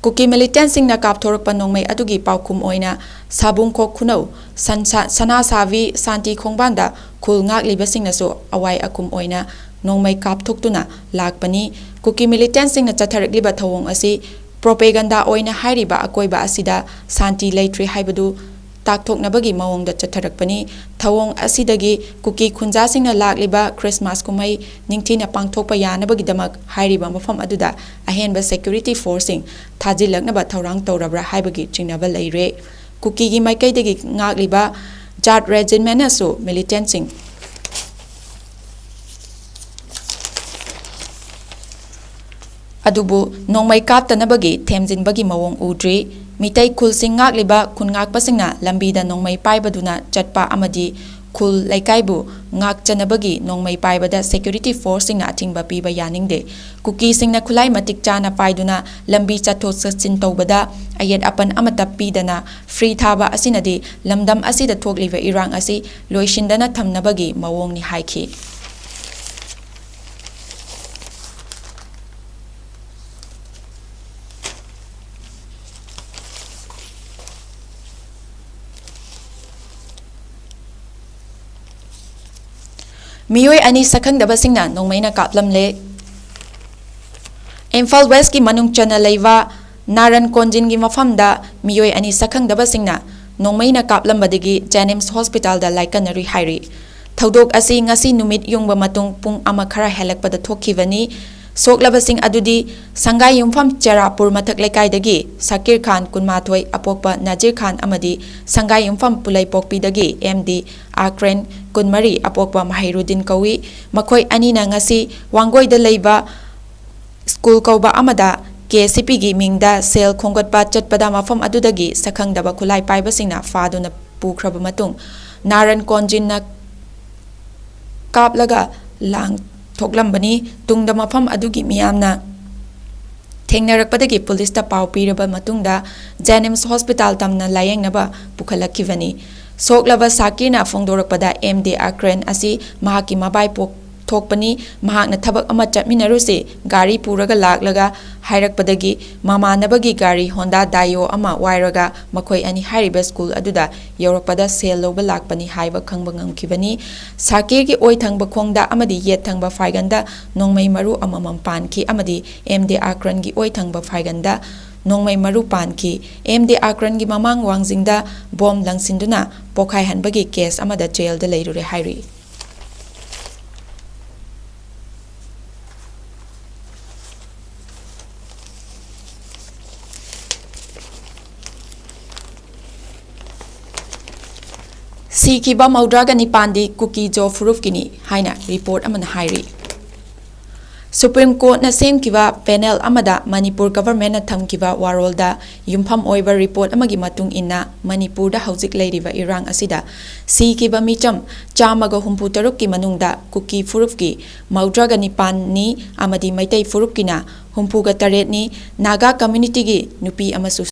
ꯀꯨꯀꯤ ꯃꯤꯂꯤꯇꯦꯟꯁꯤꯡꯅ ꯀꯥꯞꯊꯣꯔꯛꯄ ꯅꯣꯡꯃꯩ ꯑꯗꯨꯒꯤ ꯄꯥꯎꯈꯨꯝ ꯑꯣꯏꯅ ꯁꯥꯕꯨꯡꯈꯣꯛ ꯈꯨꯅꯧ ꯁꯟꯁꯥ-, ꯁꯅꯥꯁꯥꯕꯤ ꯁꯥꯟꯇꯤ ꯈꯣꯡꯕꯥꯟꯗ ꯈꯨꯜ ꯉꯥꯛꯂꯤꯕꯁꯤꯡꯅꯁꯨ ꯑꯋꯥꯏ ꯑꯈꯨꯝ ꯑꯣꯏꯅ ꯅꯣꯡꯃꯩ ꯀꯥꯞꯊꯣꯛꯇꯨꯅ ꯂꯥꯛꯄꯅꯤ꯫ ꯀꯨꯀꯤ ꯃꯤꯂꯤꯇꯦꯟꯁꯤꯡꯅ ꯆꯠꯊꯔꯛꯂꯤꯕ ꯊꯧꯑꯣꯡ ꯑꯁꯤ ꯄ꯭ꯔꯣꯄꯦꯒꯟꯗꯥ ꯑꯣꯏꯅ ꯍꯥꯏꯔꯤꯕ ꯑꯀꯣꯏꯕ ꯑꯁꯤꯗ ꯁꯥꯟꯇꯤ ꯂꯩꯇ꯭ꯔꯦ ꯍꯥꯏꯕꯗꯨ ꯇꯥꯛꯊꯣꯛꯅꯕꯒꯤ ꯃꯑꯣꯡꯗ ꯆꯠꯊꯔꯛꯄꯅꯤ꯫ ꯊꯧꯑꯣꯡ ꯑꯁꯤꯗꯒꯤ ꯀꯨꯀꯤ ꯈꯨꯟꯖꯥꯁꯤꯡꯅ ꯂꯥꯛꯂꯤꯕ ꯈ꯭ꯔꯤꯁꯃꯥꯁ ꯀꯨꯝꯍꯩ ꯅꯤꯡꯊꯤꯅ ꯄꯥꯡꯊꯣꯛꯄ ꯌꯥꯅꯕꯒꯤꯗꯃꯛ ꯍꯥꯏꯔꯤꯕ ꯃꯐꯝ ꯑꯗꯨꯗ ꯑꯍꯦꯟꯕ ꯁꯦꯀ꯭ꯌꯨꯔꯤꯇꯤ ꯐꯣꯔꯁꯁꯤꯡ ꯊꯥꯖꯤꯜꯂꯛꯅꯕ ꯊꯧꯔꯥꯡ ꯇꯧꯔꯕ꯭ꯔꯥ ꯍꯥꯏꯕꯒꯤ ꯆꯤꯡꯅꯕ ꯂꯩꯔꯦ꯫ ꯀꯨꯀꯤꯒꯤ ꯃꯥꯏꯀꯩꯗꯒꯤ ꯉꯥꯛꯂꯤꯕ ꯖꯥꯠ ꯔꯦꯖꯤꯃꯦꯟꯅꯁꯨ ꯃꯤꯂꯤꯇꯦꯟꯁꯤꯡ ꯑꯗꯨꯕꯨ ꯅꯣꯡꯃꯩ ꯀꯥꯞꯇꯅꯕꯒꯤ ꯊꯦꯝꯖꯤꯟꯕꯒꯤ ꯃꯑꯣꯡ ꯎꯗ꯭ꯔꯤ꯫ ꯃꯤꯇꯩ ꯈꯨꯜꯁꯤꯡ ꯉꯥꯛꯂꯤꯕ ꯈꯨꯟ ꯉꯥꯛꯄꯁꯤꯡꯅ ꯂꯝꯕꯤꯗ ꯅꯣꯡꯃꯩ ꯄꯥꯏꯕꯗꯨꯅ ꯆꯠꯄ ꯑꯃꯗꯤ ꯈꯨꯜ ꯂꯩꯀꯥꯏꯕꯨ ꯉꯥꯛꯆꯅꯕꯒꯤ ꯅꯣꯡꯃꯩ ꯄꯥꯏꯕꯗ ꯁꯦꯀ꯭ꯌꯨꯔꯤꯇꯤ ꯐꯣꯔꯁꯁꯤꯡꯅ ꯑꯊꯤꯡꯕ ꯄꯤꯕ ꯌꯥꯅꯤꯡꯗꯦ꯫ ꯀꯨꯀꯤꯁꯤꯡꯅ ꯈꯨꯠꯂꯥꯏ ꯃꯇꯤꯛ ꯆꯥꯅ ꯄꯥꯏꯗꯨꯅ ꯂꯝꯕꯤ ꯆꯠꯊꯣꯛ ꯆꯠꯁꯤꯟ ꯇꯧꯕꯗ ꯑꯌꯦꯠ ꯑꯄꯟ ꯑꯃꯠꯇ ꯄꯤꯗꯅ ꯐ꯭ꯔꯤ ꯊꯥꯕ ꯑꯁꯤꯅꯗꯤ ꯂꯝꯗꯝ ꯑꯁꯤꯗ ꯊꯣꯛꯂꯤꯕ ꯏꯔꯥꯡ ꯑꯁꯤ ꯂꯣꯏꯁꯤꯟꯗꯅ ꯊꯝꯅꯕꯒꯤ ꯃꯑꯣꯡꯅꯤ ꯍꯥꯏꯈꯤ꯫ ꯃꯤꯑꯣꯏ ꯑꯅꯤ ꯁꯛꯈꯪꯗꯕꯁꯤꯡꯅ ꯅꯣꯡꯃꯩꯅ ꯀꯥꯞꯂꯝꯂꯦ꯫ ꯏꯝꯐꯥꯜ ꯋꯦꯁꯀꯤ ꯃꯅꯨꯡ ꯆꯟꯅ ꯂꯩꯕ ꯅꯥꯔꯟ ꯀꯣꯟꯖꯤꯟꯒꯤ ꯃꯐꯝꯗ ꯃꯤꯑꯣꯏ ꯑꯅꯤ ꯁꯛꯈꯪꯗꯕꯁꯤꯡꯅ ꯅꯣꯡꯃꯩꯅ ꯀꯥꯞꯂꯝꯕꯗꯒꯤ ꯖꯦꯅꯤꯝꯁ ꯍꯣꯁꯄꯤꯇꯥꯜꯗ ꯂꯥꯏꯀꯠꯅꯔꯤ ꯍꯥꯏꯔꯤ꯫ ꯊꯧꯗꯣꯛ ꯑꯁꯤ ꯉꯁꯤ ꯅꯨꯃꯤꯠ ꯌꯨꯡꯕ ꯃꯇꯨꯡ ꯄꯨꯡ ꯑꯃ ꯈꯔ ꯍꯦꯜꯂꯛꯄꯗ ꯊꯣꯛꯈꯤꯕꯅꯤ꯫ ꯁꯣꯛꯂꯕꯁꯤꯡ ꯑꯗꯨꯗꯤ ꯁꯪꯒꯥꯏ ꯌꯨꯝꯐꯝ ꯆꯦꯔꯥꯄꯨꯔ ꯃꯊꯛ ꯂꯩꯀꯥꯏꯗꯒꯤ ꯁꯀꯤꯔ ꯈꯥꯟ, ꯀꯨꯟꯃꯥꯊꯣꯏ, ꯑꯄꯣꯛꯄ ꯅꯖꯤꯔ ꯈꯥꯟ ꯑꯃꯗꯤ ꯁꯪꯒꯥꯏ ꯌꯨꯝꯐꯝ ꯄꯨꯂꯩꯄꯣꯛꯄꯤꯗꯒꯤ ꯑꯦꯝ ꯗꯤ ꯑꯀ꯭ꯔꯦꯟ, ꯀꯨꯟꯃꯔꯤ, ꯑꯄꯣꯛꯄ ꯃꯍꯩꯔꯨꯗꯤꯟ ꯀꯧꯏ꯫ ꯃꯈꯣꯏ ꯑꯅꯤꯅ ꯉꯁꯤ ꯋꯥꯡꯒꯣꯏꯗ ꯂꯩꯕ ꯁ꯭ꯀꯨꯜ ꯀꯧꯕ ꯑꯃꯗ ꯀꯦ ꯁꯤ ꯄꯤꯒꯤ ꯃꯤꯡꯗ ꯁꯦꯜ ꯈꯣꯝꯒꯠꯄ ꯆꯠꯄꯗ ꯃꯐꯝ ꯑꯗꯨꯗꯒꯤ ꯁꯛꯈꯪꯗꯕ ꯈꯨꯠꯂꯥꯏ ꯄꯥꯏꯕꯁꯤꯡꯅ ꯐꯥꯗꯨꯅ ꯄꯨꯈ꯭ꯔꯕ ꯃꯇꯨꯡ ꯅꯥꯔꯟ ꯀꯣꯟꯖꯤꯟꯅ ꯀꯥꯞꯂꯒ ꯂꯥꯡ ꯊꯣꯛꯂꯝꯕꯅꯤ꯫ ꯇꯨꯡꯗ ꯃꯐꯝ ꯑꯗꯨꯒꯤ ꯃꯤꯌꯥꯝꯅ ꯊꯦꯡꯅꯔꯛꯄꯗꯒꯤ ꯄꯨꯂꯤꯁꯇ ꯄꯥꯎ ꯄꯤꯔꯕ ꯃꯇꯨꯡꯗ ꯖꯦꯅꯤꯝꯁ ꯍꯣꯁꯄꯤꯇꯥꯜ ꯇꯝꯅ ꯂꯥꯌꯦꯡꯅꯕ ꯄꯨꯈꯠꯂꯛꯈꯤꯕꯅꯤ꯫ ꯁꯣꯛꯂꯕ ꯁꯥꯀꯤꯔꯅ ꯐꯣꯡꯗꯣꯔꯛꯄꯗ ꯑꯦꯝ ꯗꯤ ꯑꯀ꯭ꯔꯦꯟ ꯑꯁꯤ ꯃꯍꯥꯛꯀꯤ ꯃꯕꯥꯏ ꯄꯣꯛ ꯊꯣꯛꯄꯅꯤ꯫ ꯃꯍꯥꯛꯅ ꯊꯕꯛ ꯑꯃ ꯆꯠꯃꯤꯟꯅꯔꯨꯁꯤ ꯒꯥꯔꯤ ꯄꯨꯔꯒ ꯂꯥꯛꯂꯒ ꯍꯥꯏꯔꯛꯄꯗꯒꯤ ꯃꯃꯥꯟꯅꯕꯒꯤ ꯒꯥꯔꯤ ꯍꯣꯟꯗꯥ ꯗꯥꯏꯑꯣ ꯑꯃ ꯋꯥꯏꯔꯒ ꯃꯈꯣꯏ ꯑꯅꯤ ꯍꯥꯏꯔꯤꯕ ꯁ꯭ꯀꯨꯜ ꯑꯗꯨꯗ ꯌꯧꯔꯛꯄꯗ ꯁꯦꯜ ꯂꯧꯕ ꯂꯥꯛꯄꯅꯤ ꯍꯥꯏꯕ ꯈꯪꯕ ꯉꯝꯈꯤꯕꯅꯤ꯫ ꯁꯥꯀꯤꯔꯒꯤ ꯑꯣꯏ ꯊꯪꯕ ꯈꯣꯡꯗ ꯑꯃꯗꯤ ꯌꯦꯠ ꯊꯪꯕ ꯐꯥꯏꯒꯟꯗ ꯅꯣꯡꯃꯩ ꯃꯔꯨ ꯑꯃꯃꯝ ꯄꯥꯟꯈꯤ ꯑꯃꯗꯤ ꯑꯦꯝ ꯗꯤ ꯑꯀ꯭ꯔꯟꯒꯤ ꯑꯣꯏ ꯊꯪꯕ ꯐꯥꯏꯒꯟꯗ ꯅꯣꯡꯃꯩ ꯃꯔꯨ ꯄꯥꯟꯈꯤ꯫ ꯑꯦꯝ ꯗꯤ ꯑꯀ꯭ꯔꯟꯒꯤ ꯃꯃꯥꯡ ꯋꯥꯡꯖꯤꯡꯗ ꯕꯣꯝ ꯂꯪꯁꯤꯟꯗꯨꯅ ꯄꯣꯈꯥꯏꯍꯟꯕꯒꯤ ꯀꯦꯁ ꯑꯃꯗ ꯖꯦꯜꯗ ꯂꯩꯔꯨꯔꯦ ꯍꯥꯏꯔꯤ꯫ ꯁꯤꯈꯤꯕ ꯃꯧꯗ꯭ꯔꯥꯒ ꯅꯤꯄꯥꯟꯗꯤ ꯀꯨꯀꯤ ꯖꯣ ꯐꯨꯔꯨꯞꯀꯤꯅꯤ ꯍꯥꯏꯅ ꯔꯤꯄꯣꯔꯠ ꯑꯃꯅ ꯍꯥꯏꯔꯤ꯫ ꯁꯨꯄ꯭ꯔꯤꯝ ꯀꯣꯔꯠꯅ ꯁꯦꯝꯈꯤꯕ ꯄꯦꯅꯦꯜ ꯑꯃꯗ ꯃꯅꯤꯄꯨꯔ ꯒꯚꯔꯟꯃꯦꯟꯠꯅ ꯊꯝꯈꯤꯕ ꯋꯥꯔꯣꯜꯗ ꯌꯨꯝꯐꯝ ꯑꯣꯏꯕ ꯔꯤꯄꯣꯔꯠ ꯑꯃꯒꯤ ꯃꯇꯨꯡ ꯏꯟꯅ, ꯃꯅꯤꯄꯨꯔꯗ ꯍꯧꯖꯤꯛ ꯂꯩꯔꯤꯕ ꯏꯔꯥꯡ ꯑꯁꯤꯗ ꯁꯤꯈꯤꯕ ꯃꯤꯆꯝ ꯆꯥꯝꯃꯒ ꯍꯨꯝꯐꯨ ꯇꯔꯨꯛꯀꯤ ꯃꯅꯨꯡꯗ ꯀꯨꯀꯤ ꯐꯨꯔꯨꯞꯀꯤ ꯃꯧꯗ꯭ꯔꯥꯒ ꯅꯤꯄꯥꯟꯅꯤ ꯑꯃꯗꯤ ꯃꯩꯇꯩ ꯐꯨꯔꯨꯞꯀꯤꯅ ꯍꯨꯝꯐꯨꯒ ꯇꯔꯦꯠꯅꯤ꯫ ꯅꯥꯒꯥ ꯀꯝꯃ꯭ꯌꯨꯅꯤꯇꯤꯒꯤ ꯅꯨꯄꯤ ꯑꯃꯁꯨ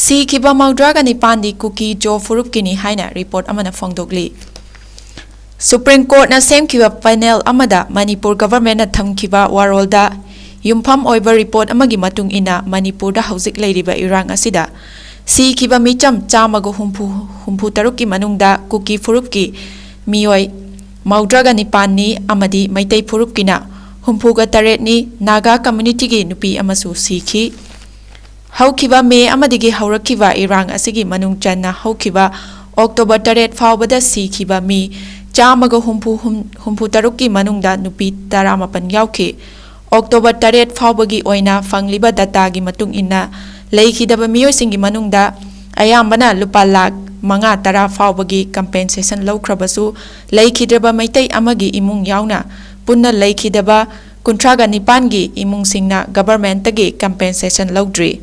ꯁꯤꯈꯤꯕ ꯃꯧꯗ꯭ꯔꯥꯒ ꯅꯤꯄꯥꯟꯗꯤ ꯀꯨꯀꯤ ꯖꯣ ꯐꯨꯔꯨꯞꯀꯤꯅꯤ ꯍꯥꯏꯅ ꯔꯤꯄꯣꯔꯠ ꯑꯃꯅ ꯐꯣꯡꯗꯣꯛꯂꯤ꯫ ꯁꯨꯄ꯭ꯔꯤꯝ ꯀꯣꯔꯠꯅ ꯁꯦꯝꯈꯤꯕ ꯄꯦꯅꯦꯜ ꯑꯃꯗ ꯃꯅꯤꯄꯨꯔ ꯒꯚꯔꯟꯃꯦꯟꯠꯅ ꯊꯝꯈꯤꯕ ꯋꯥꯔꯣꯜꯗ ꯌꯨꯝꯐꯝ ꯑꯣꯏꯕ ꯔꯤꯄꯣꯔꯠ ꯑꯃꯒꯤ ꯃꯇꯨꯡ ꯏꯟꯅ, ꯃꯅꯤꯄꯨꯔꯗ ꯍꯧꯖꯤꯛ ꯂꯩꯔꯤꯕ ꯏꯔꯥꯡ ꯑꯁꯤꯗ ꯁꯤꯈꯤꯕ ꯃꯤꯆꯝ ꯆꯥꯝꯃꯒ ꯍꯨꯝꯐꯨ, ꯍꯨꯝꯐꯨ ꯇꯔꯨꯛꯀꯤ ꯃꯅꯨꯡꯗ ꯀꯨꯀꯤ ꯐꯨꯔꯨꯞꯀꯤ ꯃꯤꯑꯣꯏ ꯃꯧꯗ꯭ꯔꯥꯒ ꯅꯤꯄꯥꯟꯅꯤ ꯑꯃꯗꯤ ꯃꯩꯇꯩ ꯐꯨꯔꯨꯞꯀꯤꯅ ꯍꯨꯝꯐꯨꯒ ꯇꯔꯦꯠꯅꯤ, ꯅꯥꯒꯥ ꯀꯝꯃ꯭ꯌꯨꯅꯤꯇꯤꯒꯤ ꯅꯨꯄꯤ ꯑꯃꯁꯨ ꯁꯤꯈꯤ꯫ ꯍꯧꯈꯤꯕ ꯃꯦ ꯑꯃꯗꯒꯤ ꯍꯧꯔꯛꯈꯤꯕ ꯏꯔꯥꯡ ꯑꯁꯤꯒꯤ ꯃꯅꯨꯡ ꯆꯟꯅ ꯍꯧꯈꯤꯕ ꯑꯣꯛꯇꯣꯕꯔ ꯇꯔꯦꯠ ꯐꯥꯎꯕꯗ ꯁꯤꯈꯤꯕ ꯃꯤ ꯆꯥꯝꯃꯒ ꯍꯨꯝꯐꯨ, ꯍꯨꯝꯐꯨ ꯇꯔꯨꯛꯀꯤ ꯃꯅꯨꯡꯗ ꯅꯨꯄꯤ ꯇꯔꯥꯃꯥꯄꯟ ꯌꯥꯎꯈꯤ꯫ ꯑꯣꯛꯇꯣꯕꯔ ꯇꯔꯦꯠ ꯐꯥꯎꯕꯒꯤ ꯑꯣꯏꯅ ꯐꯪꯂꯤꯕ ꯗꯇꯥꯒꯤ ꯃꯇꯨꯡ ꯏꯟꯅ, ꯂꯩꯈꯤꯗꯕ ꯃꯤꯑꯣꯏꯁꯤꯡꯒꯤ ꯃꯅꯨꯡꯗ ꯑꯌꯥꯝꯕꯅ ꯂꯨꯄꯥ ꯂꯥꯈ ꯃꯉꯥ ꯇꯔꯥ ꯐꯥꯎꯕꯒꯤ ꯀꯝꯄꯦꯟꯁꯦꯁꯟ ꯂꯧꯈ꯭ꯔꯕꯁꯨ, ꯂꯩꯈꯤꯗ꯭ꯔꯕ ꯃꯩꯇꯩ ꯑꯃꯒꯤ ꯏꯃꯨꯡ ꯌꯥꯎꯅ ꯄꯨꯟꯅ ꯂꯩꯈꯤꯗꯕ ꯀꯨꯟꯊ꯭ꯔꯥꯒ ꯅꯤꯄꯥꯟꯒꯤ ꯏꯃꯨꯡꯁꯤꯡꯅ ꯒꯚꯔꯟꯃꯦꯟꯠꯇꯒꯤ ꯀꯝꯄꯦꯟꯁꯦꯁꯟ ꯂꯧꯗ꯭ꯔꯤ꯫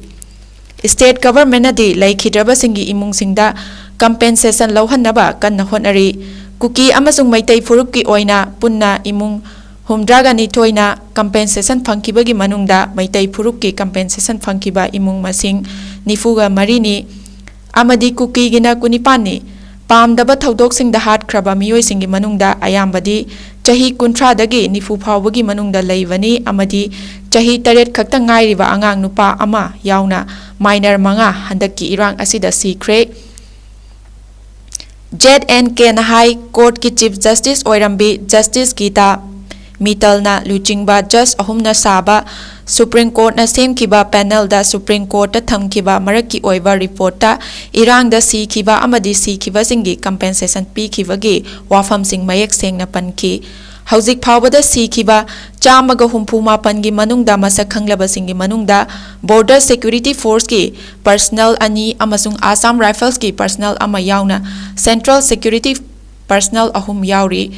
ꯁ꯭ꯇꯦꯠ ꯒꯚꯔꯟꯃꯦꯟꯠꯅꯗꯤ ꯂꯩꯈꯤꯗ꯭ꯔꯕꯁꯤꯡꯒꯤ ꯏꯃꯨꯡꯁꯤꯡꯗ ꯀꯝꯄꯦꯟꯁꯦꯁꯟ ꯂꯧꯍꯟꯅꯕ ꯀꯟꯅ ꯍꯣꯠꯅꯔꯤ꯫ ꯀꯨꯀꯤ ꯑꯃꯁꯨꯡ ꯃꯩꯇꯩ ꯐꯨꯔꯨꯞꯀꯤ ꯑꯣꯏꯅ ꯄꯨꯟꯅ ꯏꯃꯨꯡ ꯍꯨꯝꯗ꯭ꯔꯥꯒ ꯅꯤꯊꯣꯏꯅ ꯀꯝꯄꯦꯟꯁꯦꯁꯟ ꯐꯪꯈꯤꯕꯒꯤ ꯃꯅꯨꯡꯗ ꯃꯩꯇꯩ ꯐꯨꯔꯨꯞꯀꯤ ꯀꯝꯄꯦꯟꯁꯦꯁꯟ ꯐꯪꯈꯤꯕ ꯏꯃꯨꯡ ꯃꯁꯤꯡ ꯅꯤꯐꯨꯒ ꯃꯔꯤꯅꯤ ꯑꯃꯗꯤ ꯀꯨꯀꯤꯒꯤꯅ ꯀꯨꯟꯅꯤꯄꯥꯟꯅꯤ꯫ ꯄꯥꯝꯗꯕ ꯊꯧꯗꯣꯛꯁꯤꯡꯗ ꯍꯥꯠꯈ꯭ꯔꯕ ꯃꯤꯑꯣꯏꯁꯤꯡꯒꯤ ꯃꯅꯨꯡꯗ ꯑꯌꯥꯝꯕꯗꯤ ꯆꯍꯤ ꯀꯨꯟꯊ꯭ꯔꯥꯗꯒꯤ ꯅꯤꯐꯨ ꯐꯥꯎꯕꯒꯤ ꯃꯅꯨꯡꯗ ꯂꯩꯕꯅꯤ ꯑꯃꯗꯤ ꯆꯍꯤ ꯇꯔꯦꯠ ꯈꯛꯇ ꯉꯥꯏꯔꯤꯕ ꯑꯉꯥꯡ ꯅꯨꯄꯥ ꯑꯃ ꯌꯥꯎꯅ ꯃꯥꯏꯅꯔ ꯃꯉꯥ ꯍꯟꯗꯛꯀꯤ ꯏꯔꯥꯡ ꯑꯁꯤꯗ ꯁꯤꯈ꯭ꯔꯦ꯫ ꯖꯦꯗ ꯑꯦꯟ ꯀꯦꯅ ꯍꯥꯏ, ꯀꯣꯔꯠꯀꯤ ꯆꯤꯐ ꯖꯁꯇꯤꯁ ꯑꯣꯏꯔꯝꯕꯤ ꯖꯁꯇꯤꯁ ꯒꯤꯇꯥ ꯃꯤꯇꯜꯅ ꯂꯨꯆꯤꯡꯕ ꯖꯁ ꯑꯍꯨꯝꯅ ꯁꯥꯕ ꯁꯨꯄ꯭ꯔꯤꯝ ꯀꯣꯔꯠꯅ ꯁꯦꯝꯈꯤꯕ ꯄꯦꯅꯦꯜꯗ ꯁꯨꯄ꯭ꯔꯤꯝ ꯀꯣꯔꯠꯇ ꯊꯝꯈꯤꯕ ꯃꯔꯛꯀꯤ ꯑꯣꯏꯕ ꯔꯤꯄꯣꯔꯠꯇ ꯏꯔꯥꯡꯗ ꯁꯤꯈꯤꯕ ꯑꯃꯗꯤ ꯁꯤꯈꯤꯕꯁꯤꯡꯒꯤ ꯀꯝꯄꯦꯟꯁꯦꯁꯟ ꯄꯤꯈꯤꯕꯒꯤ ꯋꯥꯐꯝꯁꯤꯡ ꯃꯌꯦꯛ ꯁꯦꯡꯅ ꯄꯟꯈꯤ꯫ ꯍꯧꯖꯤꯛ ꯐꯥꯎꯕꯗ ꯁꯤꯈꯤꯕ ꯆꯥꯝꯃꯒ ꯍꯨꯝꯐꯨ ꯃꯥꯄꯟꯒꯤ ꯃꯅꯨꯡꯗ ꯃꯁꯛ ꯈꯪꯂꯕꯁꯤꯡꯒꯤ ꯃꯅꯨꯡꯗ ꯕꯣꯔꯗꯔ ꯁꯦꯀ꯭ꯌꯨꯔꯤꯇꯤ ꯐꯣꯔꯁꯀꯤ ꯄꯔꯁꯅꯦꯜ ꯑꯅꯤ ꯑꯃꯁꯨꯡ ꯑꯁꯥꯝ ꯔꯥꯏꯐꯜꯁꯀꯤ ꯄꯔꯁꯅꯦꯜ ꯑꯃ ꯌꯥꯎꯅ ꯁꯦꯟꯇ꯭ꯔꯦꯜ ꯁꯦꯀ꯭ꯌꯨꯔꯤꯇꯤ ꯄꯔꯁꯅꯦꯜ ꯑꯍꯨꯝ ꯌꯥꯎꯔꯤ꯫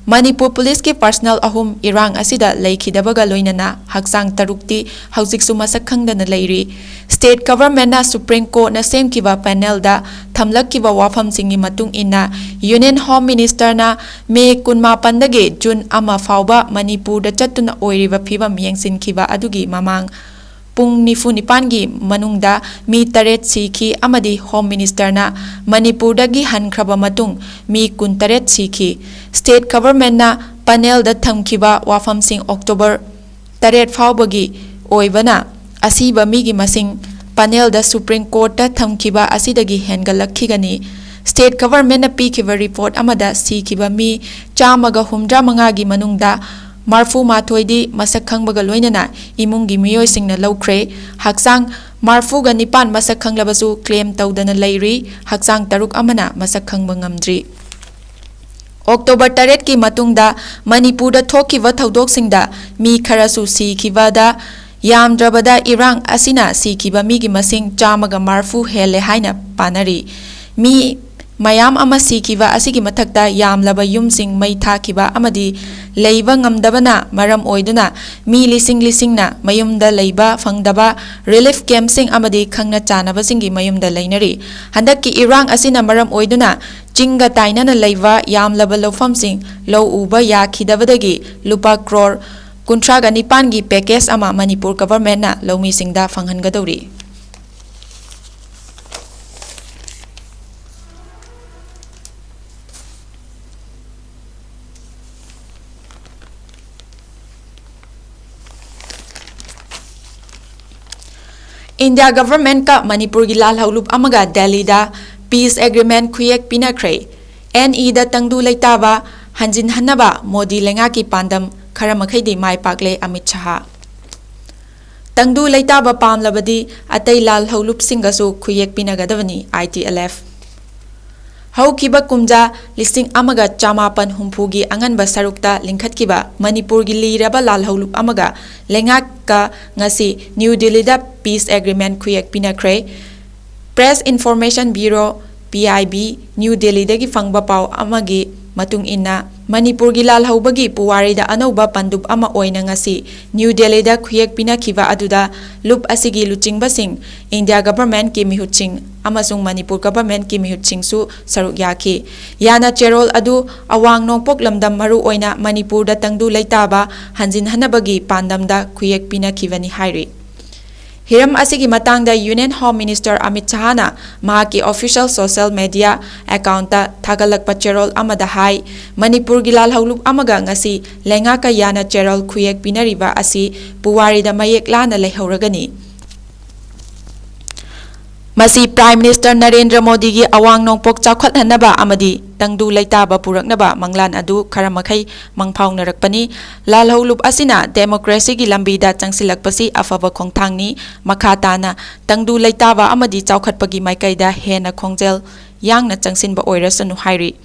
ꯃꯅꯤꯄꯨꯔ ꯄꯨꯂꯤꯁꯀꯤ ꯄꯔꯁꯅꯦꯜ ꯑꯍꯨꯝ ꯏꯔꯥꯡ ꯑꯁꯤꯗ ꯂꯩꯈꯤꯗꯕꯒ ꯂꯣꯏꯅꯅ ꯍꯛꯆꯥꯡ ꯇꯔꯨꯛꯇꯤ ꯍꯧꯖꯤꯛꯁꯨ ꯃꯁꯛ ꯈꯪꯗꯅ ꯂꯩꯔꯤ꯫ ꯁ꯭ꯇꯦꯠ ꯒꯚꯔꯟꯃꯦꯟꯠꯅ ꯁꯨꯄ꯭ꯔꯤꯝ ꯀꯣꯔꯠꯅ ꯁꯦꯝꯈꯤꯕ ꯄꯦꯅꯦꯜꯗ ꯊꯝꯂꯛꯈꯤꯕ ꯋꯥꯐꯝꯁꯤꯡꯒꯤ ꯃꯇꯨꯡ ꯏꯟꯅ, ꯌꯨꯅꯤꯌꯟ ꯍꯣꯝ ꯃꯤꯅꯤꯁꯇꯔꯅ ꯃꯦ ꯀꯨꯟꯃꯥꯄꯟꯗꯒꯤ ꯖꯨꯟ ꯑꯃ ꯐꯥꯎꯕ ꯃꯅꯤꯄꯨꯔꯗ ꯆꯠꯇꯨꯅ ꯑꯣꯏꯔꯤꯕ ꯐꯤꯚꯝ ꯌꯦꯡꯁꯤꯟꯈꯤꯕ ꯑꯗꯨꯒꯤ ꯃꯃꯥꯡ ꯄꯨꯡ ꯅꯤꯐꯨ ꯅꯤꯄꯥꯟꯒꯤ ꯃꯅꯨꯡꯗ ꯃꯤ ꯇꯔꯦꯠ ꯁꯤꯈꯤ ꯑꯃꯗꯤ Home Ministerꯅ ꯃꯅꯤꯄꯨꯔꯗꯒꯤ ꯍꯟꯈ꯭ꯔꯕ ꯃꯇꯨꯡ ꯃꯤ ꯀꯨꯟꯇꯔꯦꯠ ꯁꯤꯈꯤ꯫ State Governmentꯅ panelꯗ ꯊꯝꯈꯤꯕ ꯋꯥꯐꯝꯁꯤꯡ October ꯇꯔꯦꯠ ꯐꯥꯎꯕꯒꯤ ꯑꯣꯏꯕꯅ ꯑꯁꯤꯕ ꯃꯤꯒꯤ ꯃꯁꯤꯡ panelꯗ Supreme Courtꯇ ꯊꯝꯈꯤꯕ ꯑꯁꯤꯗꯒꯤ ꯍꯦꯟꯒꯠꯂꯛꯈꯤꯒꯅꯤ꯫ State Governmentꯅ ꯄꯤꯈꯤꯕ report ꯑꯃꯗ ꯁꯤꯈꯤꯕ ꯃꯤ ꯆꯥꯝꯃꯒ ꯍꯨꯝꯗ꯭ꯔꯥ ꯃꯉꯥꯒꯤ ꯃꯅꯨꯡꯗ ꯃꯔꯐꯨ ꯃꯥꯊꯣꯏꯗꯤ ꯃꯁꯛ ꯈꯪꯕꯒ ꯂꯣꯏꯅꯅ ꯏꯃꯨꯡꯒꯤ ꯃꯤꯑꯣꯏꯁꯤꯡꯅ ꯂꯧꯈ꯭ꯔꯦ꯫ ꯍꯛꯆꯥꯡ ꯃꯔꯐꯨꯒ ꯅꯤꯄꯥꯟ ꯃꯁꯛ ꯈꯪꯂꯕꯁꯨ claim ꯇꯧꯗꯅ ꯂꯩꯔꯤ꯫ ꯍꯛꯆꯥꯡ ꯇꯔꯨꯛ ꯑꯃꯅ ꯃꯁꯛ ꯈꯪꯕ ꯉꯝꯗ꯭ꯔꯤ꯫ October ꯇꯔꯦꯠꯀꯤ ꯃꯇꯨꯡꯗ ꯃꯅꯤꯄꯨꯔꯗ ꯊꯣꯛꯈꯤꯕ ꯊꯧꯗꯣꯛꯁꯤꯡꯗ ꯃꯤ ꯈꯔꯁꯨ ꯁꯤꯈꯤꯕꯗ ꯌꯥꯝꯗ꯭ꯔꯕꯗ ꯏꯔꯥꯡ ꯑꯁꯤꯅ ꯁꯤꯈꯤꯕ ꯃꯤꯒꯤ ꯃꯁꯤꯡ ꯆꯥꯝꯃꯒ ꯃꯔꯐꯨ ꯍꯦꯜꯂꯦ ꯍꯥꯏꯅ ꯄꯥꯅꯔꯤ꯫ ꯃꯤ ꯃꯌꯥꯝ ꯑꯃ ꯁꯤꯈꯤꯕ ꯑꯁꯤꯒꯤ ꯃꯊꯛꯇ ꯌꯥꯝꯂꯕ ꯌꯨꯝꯁꯤꯡ ꯃꯩ ꯊꯥꯈꯤꯕ ꯑꯃꯗꯤ ꯂꯩꯕ ꯉꯝꯗꯕꯅ ꯃꯔꯝ ꯑꯣꯏꯗꯨꯅ ꯃꯤ ꯂꯤꯁꯤꯡ ꯂꯤꯁꯤꯡꯅ ꯃꯌꯨꯝꯗ ꯂꯩꯕ ꯐꯪꯗꯕ, relief campꯁꯤꯡ ꯑꯃꯗꯤ ꯈꯪꯅ ꯆꯥꯟꯅꯕꯁꯤꯡꯒꯤ ꯃꯌꯨꯝꯗ ꯂꯩꯅꯔꯤ꯫ ꯍꯟꯗꯛꯀꯤ ꯏꯔꯥꯡ ꯑꯁꯤꯅ ꯃꯔꯝ ꯑꯣꯏꯗꯨꯅ ꯆꯤꯡꯒ ꯇꯥꯏꯅꯅ ꯂꯩꯕ ꯌꯥꯝꯂꯕ ꯂꯧꯐꯝꯁꯤꯡ ꯂꯧ ꯎꯕ ꯌꯥꯈꯤꯗꯕꯗꯒꯤ ꯂꯨꯄꯥ ꯀ꯭ꯔꯣꯔ ꯀꯨꯟꯊ꯭ꯔꯥꯒ ꯅꯤꯄꯥꯟꯒꯤ package ꯑꯃ ꯃꯅꯤꯄꯨꯔ Governmentꯅ ꯂꯧꯃꯤꯁꯤꯡꯗ ꯐꯪꯍꯟꯒꯗꯧꯔꯤ꯫ India Governmentꯀ ꯃꯅꯤꯄꯨꯔꯒꯤ ꯂꯥꯜꯍꯧꯂꯨꯞ ꯑꯃꯒ ꯗꯦꯜꯂꯤꯗ peace agreement ꯈꯨꯌꯦꯛ ꯄꯤꯅꯈ꯭ꯔꯦ꯫ NEꯗ ꯇꯪꯗꯨ ꯂꯩꯇꯥꯕ ꯍꯟꯖꯤꯟꯍꯟꯅꯕ ꯃꯣꯗꯤ ꯂꯩꯉꯥꯛꯀꯤ ꯄꯥꯟꯗꯝ ꯈꯔ ꯃꯈꯩꯗꯤ ꯃꯥꯏ ꯄꯥꯛꯂꯦ, ꯑꯃꯤꯠ ꯁꯍꯥ꯫ ꯇꯪꯗꯨ ꯂꯩꯇꯥꯕ ꯄꯥꯝꯂꯕꯗꯤ ꯑꯇꯩ ꯂꯥꯜꯍꯧꯂꯨꯞꯁꯤꯡꯒꯁꯨ ꯈꯨꯌꯦꯛ ꯄꯤꯅꯒꯗꯕꯅꯤ, ITLF꯫ ꯍꯧꯈꯤꯕ ꯀꯨꯝꯖꯥ ꯂꯤꯁꯤꯡ ꯑꯃꯒ ꯆꯃꯥꯄꯟ ꯍꯨꯝꯐꯨꯒꯤ ꯑꯉꯟꯕ ꯁꯔꯨꯛꯇ ꯂꯤꯡꯈꯠꯈꯤꯕ ꯃꯅꯤꯄꯨꯔꯒꯤ ꯂꯤꯔꯕ ꯂꯥꯜꯍꯧꯂꯨꯞ ꯑꯃꯒ ꯂꯩꯉꯥꯛꯀ ꯉꯁꯤ ꯅ꯭ꯌꯨ ꯗꯤꯜꯂꯤꯗ peace agreement ꯈꯨꯌꯦꯛ ꯄꯤꯅꯈ꯭ꯔꯦ꯫ Press Information Bureau, PIB, new ꯗꯤꯜꯂꯤꯗꯒꯤ ꯐꯪꯕ ꯄꯥꯎ ꯑꯃꯒꯤ ꯃꯇꯨꯡ ꯏꯟꯅ, ꯃꯅꯤꯄꯨꯔꯒꯤ ꯂꯥꯜꯍꯧꯕꯒꯤ ꯄꯨꯋꯥꯔꯤꯗ ꯑꯅꯧꯕ ꯄꯟꯗꯨꯞ ꯑꯃ ꯑꯣꯏꯅ ꯉꯁꯤ ꯅ꯭ꯌꯨ ꯗꯤꯜꯂꯤꯗ ꯈꯨꯌꯦꯛ ꯄꯤꯅꯈꯤꯕ ꯑꯗꯨꯗ ꯂꯨꯞ ꯑꯁꯤꯒꯤ ꯂꯨꯆꯤꯡꯕꯁꯤꯡ, ꯏꯟꯗꯤꯌꯥ Governmentꯀꯤ ꯃꯤꯍꯨꯠꯁꯤꯡ ꯑꯃꯁꯨꯡ ꯃꯅꯤꯄꯨꯔ Governmentꯀꯤ ꯃꯤꯍꯨꯠꯁꯤꯡꯁꯨ ꯁꯔꯨꯛ ꯌꯥꯈꯤ꯫ ꯌꯥꯅ ꯆꯦꯔꯣꯜ ꯑꯗꯨ ꯑꯋꯥꯡ ꯅꯣꯡꯄꯣꯛ ꯂꯝꯗꯝ, ꯃꯔꯨꯑꯣꯏꯅ ꯃꯅꯤꯄꯨꯔꯗ ꯇꯪꯗꯨ ꯂꯩꯇꯥꯕ ꯍꯟꯖꯤꯟꯍꯟꯅꯕꯒꯤ ꯄꯥꯟꯗꯝꯗ ꯈꯨꯌꯦꯛ ꯄꯤꯅꯈꯤꯕꯅꯤ ꯍꯥꯏꯔꯤ꯫ ꯍꯤꯔꯝ ꯑꯁꯤꯒꯤ ꯃꯇꯥꯡꯗ Union Home Minister ꯑꯃꯤꯠ ꯁꯍꯥꯅ ꯃꯍꯥꯛꯀꯤ official social media account ꯊꯥꯒꯠꯂꯛꯄ ꯆꯦꯔꯣꯜ ꯑꯃꯗ ꯍꯥꯏ, ꯃꯅꯤꯄꯨꯔꯒꯤ ꯂꯥꯜꯍꯧꯂꯨꯞ ꯑꯃꯒ ꯉꯁꯤ ꯂꯩꯉꯥꯛꯀ ꯌꯥꯅ ꯆꯦꯔꯣꯜ ꯈꯨꯌꯦꯛ ꯄꯤꯅꯔꯤꯕ ꯑꯁꯤ ꯄꯨꯋꯥꯔꯤꯗ ꯃꯌꯦꯛ ꯂꯥꯅ ꯂꯩꯍꯧꯔꯒꯅꯤ꯫ ꯃꯁꯤ Prime Minister ꯅꯔꯦꯟꯗ꯭ꯔ ꯃꯣꯗꯤꯒꯤ ꯑꯋꯥꯡ ꯅꯣꯡꯄꯣꯛ ꯆꯥꯎꯈꯠꯍꯟꯅꯕ ꯑꯃꯗꯤ ꯇꯪꯗꯨ ꯂꯩꯇꯥꯕ ꯄꯨꯔꯛꯅꯕ ꯃꯪꯂꯥꯟ ꯑꯗꯨ ꯈꯔ ꯃꯈꯩ ꯃꯪꯐꯥꯎꯅꯔꯛꯄꯅꯤ꯫ ꯂꯥꯜꯍꯧꯂꯨꯞ ꯑꯁꯤꯅ democracyꯒꯤ ꯂꯝꯕꯤꯗ ꯆꯪꯁꯤꯜꯂꯛꯄꯁꯤ ꯑꯐꯕ ꯈꯣꯡꯊꯥꯡꯅꯤ꯫ ꯃꯈꯥ ꯇꯥꯅ ꯇꯪꯗꯨ ꯂꯩꯇꯥꯕ ꯑꯃꯗꯤ ꯆꯥꯎꯈꯠꯄꯒꯤ ꯃꯥꯏꯀꯩꯗ ꯍꯦꯟꯅ ꯈꯣꯡꯖꯦꯜ ꯌꯥꯡꯅ ꯆꯪꯁꯤꯟꯕ ꯑꯣꯏꯔꯁꯅꯨ ꯍꯥꯏꯔꯤ꯫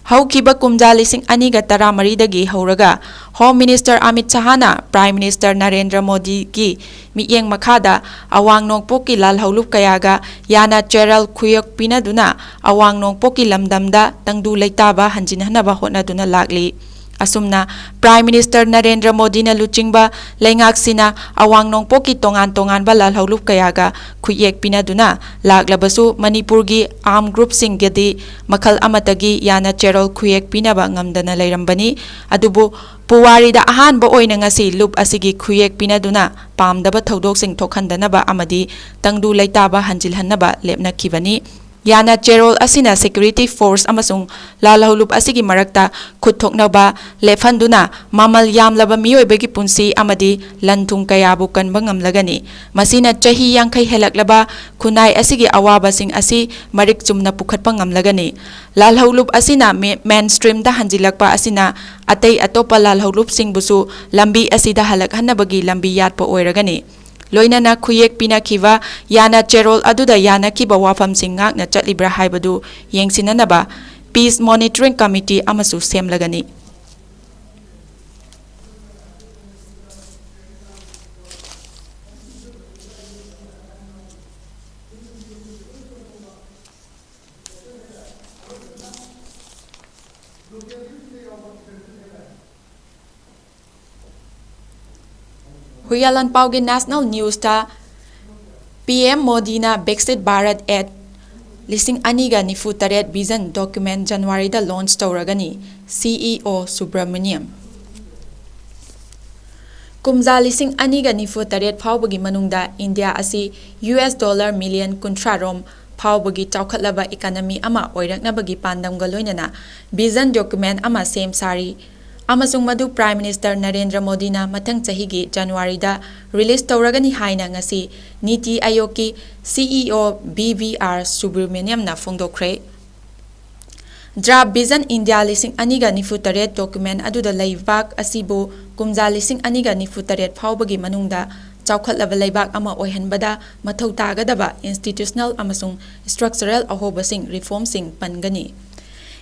ꯍꯧꯈꯤꯕ ꯀꯨꯝꯖꯥ ꯂꯤꯁꯤꯡ ꯑꯅꯤꯒ ꯇꯔꯥꯃꯔꯤꯗꯒꯤ ꯍꯧꯔꯒ Home Minister Amit ꯁꯍꯥꯅ Prime Minister Narendra ꯃꯣꯗꯤꯒꯤ ꯃꯤꯠꯌꯦꯡ ꯃꯈꯥꯗ ꯑꯋꯥꯡ ꯅꯣꯡꯄꯣꯛꯀꯤ ꯂꯥꯜꯍꯧꯂꯨꯞ ꯀꯌꯥꯒ ꯌꯥꯅ ꯆꯦꯔꯣꯜ ꯈꯨꯌꯦꯛ ꯄꯤꯅꯗꯨꯅ ꯑꯋꯥꯡ ꯅꯣꯡꯄꯣꯛꯀꯤ ꯂꯝꯗꯝꯗ ꯇꯪꯗꯨ ꯂꯩꯇꯥꯕ ꯍꯟꯖꯤꯟꯍꯟꯅꯕ ꯍꯣꯠꯅꯗꯨꯅ ꯂꯥꯛꯂꯤ꯫ ꯑꯁꯨꯝꯅ Prime Minister ꯅꯔꯦꯟꯗ꯭ꯔ ꯃꯣꯗꯤꯅ ꯂꯨꯆꯤꯡꯕ ꯂꯩꯉꯥꯛꯁꯤꯅ ꯑꯋꯥꯡ ꯅꯣꯡꯄꯣꯛꯀꯤ ꯇꯣꯉꯥꯟ ꯇꯣꯉꯥꯟꯕ ꯂꯥꯜꯍꯧꯂꯨꯞ ꯀꯌꯥꯒ ꯈꯨꯠꯌꯦꯛ ꯄꯤꯅꯗꯨꯅ ꯂꯥꯛꯂꯕꯁꯨ ꯃꯅꯤꯄꯨꯔꯒꯤ armed groupꯁꯤꯡꯒꯗꯤ ꯃꯈꯜ ꯑꯃꯠꯇꯒꯤ ꯌꯥꯅ ꯆꯦꯔꯣꯜ ꯈꯨꯌꯦꯛ ꯄꯤꯅꯕ ꯉꯝꯗꯅ ꯂꯩꯔꯝꯕꯅꯤ꯫ ꯑꯗꯨꯕꯨ ꯄꯨꯋꯥꯔꯤꯗ ꯑꯍꯥꯟꯕ ꯑꯣꯏꯅ ꯉꯁꯤ ꯂꯨꯞ ꯑꯁꯤꯒꯤ ꯈꯨꯌꯦꯛ ꯄꯤꯅꯗꯨꯅ ꯄꯥꯝꯗꯕ ꯊꯧꯗꯣꯛꯁꯤꯡ ꯊꯣꯛꯍꯟꯗꯅꯕ ꯑꯃꯗꯤ ꯇꯪꯗꯨ ꯂꯩꯇꯥꯕ ꯍꯟꯖꯤꯜꯍꯟꯅꯕ ꯂꯦꯞꯅꯈꯤꯕꯅꯤ꯫ ꯌꯥꯅ ꯆꯦꯔꯣꯜ ꯑꯁꯤꯅ security force ꯑꯃꯁꯨꯡ ꯂꯥꯜꯍꯧꯂꯨꯞ ꯑꯁꯤꯒꯤ ꯃꯔꯛꯇ ꯈꯨꯠ ꯊꯣꯛꯅꯕ ꯂꯦꯞꯍꯟꯗꯨꯅ ꯃꯃꯜ ꯌꯥꯝꯂꯕ ꯃꯤꯑꯣꯏꯕꯒꯤ ꯄꯨꯟꯁꯤ ꯑꯃꯗꯤ ꯂꯟ ꯊꯨꯝ ꯀꯌꯥꯕꯨ ꯀꯟꯕ ꯉꯝꯂꯒꯅꯤ꯫ ꯃꯁꯤꯅ ꯆꯍꯤ ꯌꯥꯡꯈꯩ ꯍꯦꯜꯂꯛꯂꯕ ꯈꯨꯟꯅꯥꯏ ꯑꯁꯤꯒꯤ ꯑꯋꯥꯕꯁꯤꯡ ꯑꯁꯤ ꯃꯔꯤꯛ ꯆꯨꯝꯅ ꯄꯨꯈꯠꯄ ꯉꯝꯂꯒꯅꯤ꯫ ꯂꯥꯜꯍꯧꯂꯨꯞ ꯑꯁꯤꯅ ꯃꯦ-, mainstreamꯗ ꯍꯟꯖꯤꯜꯂꯛꯄ ꯑꯁꯤꯅ ꯑꯇꯩ ꯑꯇꯣꯞꯄ ꯂꯥꯜꯍꯧꯂꯨꯞꯁꯤꯡꯕꯨꯁꯨ ꯂꯝꯕꯤ ꯑꯁꯤꯗ ꯍꯜꯂꯛꯍꯟꯅꯕꯒꯤ ꯂꯝꯕꯤ ꯌꯥꯠꯄ ꯑꯣꯏꯔꯒꯅꯤ꯫ ꯂꯣꯏꯅꯅ ꯈꯨꯌꯦꯛ ꯄꯤꯅꯈꯤꯕ ꯌꯥꯅ ꯆꯦꯔꯣꯜ ꯑꯗꯨꯗ ꯌꯥꯅꯈꯤꯕ ꯋꯥꯐꯝꯁꯤꯡ ꯉꯥꯛꯅ ꯆꯠꯂꯤꯕ꯭ꯔꯥ ꯍꯥꯏꯕꯗꯨ ꯌꯦꯡꯁꯤꯟꯅꯅꯕ Peace Monitoring Committee ꯑꯃꯁꯨ ꯁꯦꯝꯂꯒꯅꯤ꯫ ꯍꯨꯏꯌꯥꯂꯥꯟꯄꯥꯎꯒꯤ National Newsꯇ P M ꯃꯣꯗꯤꯅ Viksit Bharat at ꯂꯤꯁꯤꯡ ꯑꯅꯤꯒ ꯅꯤꯐꯨ ꯇꯔꯦꯠ vision document ꯖꯅꯋꯥꯔꯤꯗ launch ꯇꯧꯔꯒꯅꯤ, CEO Subramaniam. ꯀꯨꯝꯖꯥ ꯂꯤꯁꯤꯡ ꯑꯅꯤꯒ ꯅꯤꯐꯨ ꯇꯔꯦꯠ ꯐꯥꯎꯕꯒꯤ ꯃꯅꯨꯡꯗ ꯏꯟꯗꯤꯌꯥ ꯑꯁꯤ ꯌꯨ ꯑꯦꯁ ꯗꯣꯂꯔ ꯃꯤꯂꯤꯌꯟ ꯀꯨꯟꯊ꯭ꯔꯥ ꯔꯣꯝ ꯐꯥꯎꯕꯒꯤ ꯆꯥꯎꯈꯠꯂꯕ ꯏꯀꯥꯅꯃꯤ ꯑꯃ ꯑꯣꯏꯔꯛꯅꯕꯒꯤ ꯄꯥꯟꯗꯝꯒ ꯂꯣꯏꯅꯅ ꯚꯤꯖꯟ ꯗꯣꯀꯨꯃꯦꯟ ꯑꯃ ꯁꯦꯝ ꯁꯥꯔꯤ ꯑꯃꯁꯨꯡ ꯃꯗꯨ ꯄ꯭ꯔꯥꯏꯝ ꯃꯤꯅꯤꯁꯇꯔ ꯅꯔꯦꯟꯗ꯭ꯔ ꯃꯣꯗꯤꯅ ꯃꯊꯪ ꯆꯍꯤꯒꯤ ꯖꯅꯋꯥꯔꯤꯗ ꯔꯤꯂꯤꯖ ꯇꯧꯔꯒꯅꯤ ꯍꯥꯏꯅ ꯉꯁꯤ ꯅꯤꯇꯤ ꯑꯥꯌꯣꯒꯀꯤ C E O B V R ꯁꯨꯕ꯭ꯔꯃꯅꯤꯌꯝꯅ ꯐꯣꯡꯗꯣꯛꯈ꯭ꯔꯦ꯫ ꯗ꯭ꯔꯥꯐ ꯚꯤꯖꯟ ꯏꯟꯗꯤꯌꯥ ꯂꯤꯁꯤꯡ ꯑꯅꯤꯒ ꯅꯤꯐꯨ ꯇꯔꯦꯠ ꯗꯣꯀꯨꯃꯦꯟ ꯑꯗꯨꯗ ꯂꯩꯕꯥꯛ ꯑꯁꯤꯕꯨ ꯀꯨꯝꯖꯥ ꯂꯤꯁꯤꯡ ꯑꯅꯤꯒ ꯅꯤꯐꯨ ꯇꯔꯦꯠ ꯐꯥꯎꯕꯒꯤ ꯃꯅꯨꯡꯗ ꯆꯥꯎꯈꯠꯂꯕ ꯂꯩꯕꯥꯛ ꯑꯃ ꯑꯣꯏꯍꯟꯕꯗ ꯃꯊꯧ ꯇꯥꯒꯗꯕ ꯏꯟꯁꯇꯤꯇ꯭ꯌꯨꯁꯅꯦꯜ ꯑꯃꯁꯨꯡ ꯏꯁꯇ꯭ꯔꯛꯆꯔꯦꯜ ꯑꯍꯣꯕꯁꯤꯡ, ꯔꯤꯐꯣꯔꯝꯁꯤꯡ ꯄꯟꯒꯅꯤ꯫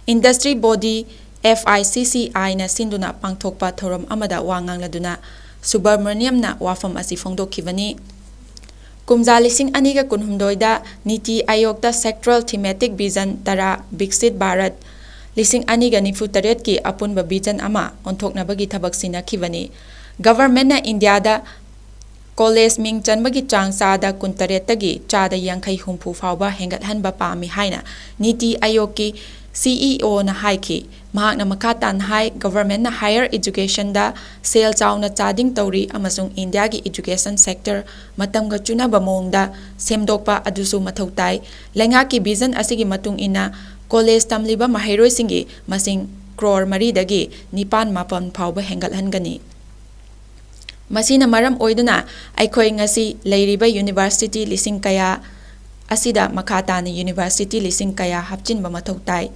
Industry body F I C C ꯑꯥꯏꯅ ꯁꯤꯟꯗꯨꯅ ꯄꯥꯡꯊꯣꯛꯄ ꯊꯧꯔꯝ ꯑꯃꯗ ꯋꯥ ꯉꯥꯡꯂꯗꯨꯅ ꯁꯨꯕ꯭ꯔꯃꯅꯤꯌꯝꯅ ꯋꯥꯐꯝ ꯑꯁꯤ ꯐꯣꯡꯗꯣꯛꯈꯤꯕꯅꯤ꯫ ꯀꯨꯝꯖꯥ ꯂꯤꯁꯤꯡ ꯑꯅꯤꯒ ꯀꯨꯟꯍꯨꯝꯗꯣꯏꯗ ꯅꯤꯇꯤ ꯑꯥꯌꯣꯒꯇ ꯁꯦꯛꯇ꯭ꯔꯦꯜ ꯊꯤꯃꯦꯇꯤꯛ ꯚꯤꯖꯟ ꯇꯔꯥ, ꯕꯤꯛꯁꯤꯠ ꯚꯥꯔꯠ ꯂꯤꯁꯤꯡ ꯑꯅꯤꯒ ꯅꯤꯐꯨ ꯇꯔꯦꯠꯀꯤ ꯑꯄꯨꯟꯕ ꯚꯤꯖꯟ ꯑꯃ ꯑꯣꯟꯊꯣꯛꯅꯕꯒꯤ ꯊꯕꯛ ꯁꯤꯟꯅꯈꯤꯕꯅꯤ꯫ ꯒꯚꯔꯟꯃꯦꯟꯠꯅ ꯏꯟꯗꯤꯌꯥꯗ ꯀꯣꯂꯦꯖ ꯃꯤꯡ ꯆꯟꯕꯒꯤ ꯆꯥꯡ ꯆꯥꯗ ꯀꯨꯟꯇꯔꯦꯠꯇꯒꯤ ꯆꯥꯗ ꯌꯥꯡꯈꯩ ꯍꯨꯝꯐꯨ ꯐꯥꯎꯕ ꯍꯦꯟꯒꯠꯍꯟꯕ ꯄꯥꯝꯃꯤ ꯍꯥꯏꯅ ꯅꯤꯇꯤ ꯑꯥꯌꯣꯒꯀꯤ ꯁꯤ ꯏ ꯑꯣꯅ ꯍꯥꯏꯈꯤ꯫ ꯃꯍꯥꯛꯅ ꯃꯈꯥ ꯇꯥꯅ ꯍꯥꯏ, ꯒꯚꯔꯟꯃꯦꯟꯠꯅ ꯍꯥꯌꯔ ꯑꯦꯖꯨꯀꯦꯁꯟꯗ ꯁꯦꯜ ꯆꯥꯎꯅ ꯆꯥꯗꯤꯡ ꯇꯧꯔꯤ ꯑꯃꯁꯨꯡ ꯏꯟꯗꯤꯌꯥꯒꯤ ꯑꯦꯖꯨꯀꯦꯁꯟ ꯁꯦꯛꯇꯔ ꯃꯇꯝꯒ ꯆꯨꯅꯕ ꯃꯑꯣꯡꯗ ꯁꯦꯝꯗꯣꯛꯄ ꯑꯗꯨꯁꯨ ꯃꯊꯧ ꯇꯥꯏ꯫ ꯂꯩꯉꯥꯛꯀꯤ ꯚꯤꯖꯟ ꯑꯁꯤꯒꯤ ꯃꯇꯨꯡ ꯏꯟꯅ ꯀꯣꯂꯦꯖ ꯇꯝꯂꯤꯕ ꯃꯍꯩꯔꯣꯏꯁꯤꯡꯒꯤ ꯃꯁꯤꯡ ꯀ꯭ꯔꯣꯔ ꯃꯔꯤꯗꯒꯤ ꯅꯤꯄꯥꯟ ꯃꯥꯄꯟ ꯐꯥꯎꯕ ꯍꯦꯟꯒꯠꯍꯟꯒꯅꯤ꯫ ꯃꯁꯤꯅ ꯃꯔꯝ ꯑꯣꯏꯗꯨꯅ ꯑꯩꯈꯣꯏ ꯉꯁꯤ ꯂꯩꯔꯤꯕ ꯌꯨꯅꯤꯚꯔꯁꯤꯇꯤ ꯂꯤꯁꯤꯡ ꯀꯌꯥ ꯑꯁꯤꯗ ꯃꯈꯥ ꯇꯥꯅ ꯌꯨꯅꯤꯚꯔꯁꯤꯇꯤ ꯂꯤꯁꯤꯡ ꯀꯌꯥ ꯍꯥꯞꯆꯤꯟꯕ ꯃꯊꯧ ꯇꯥꯏ꯫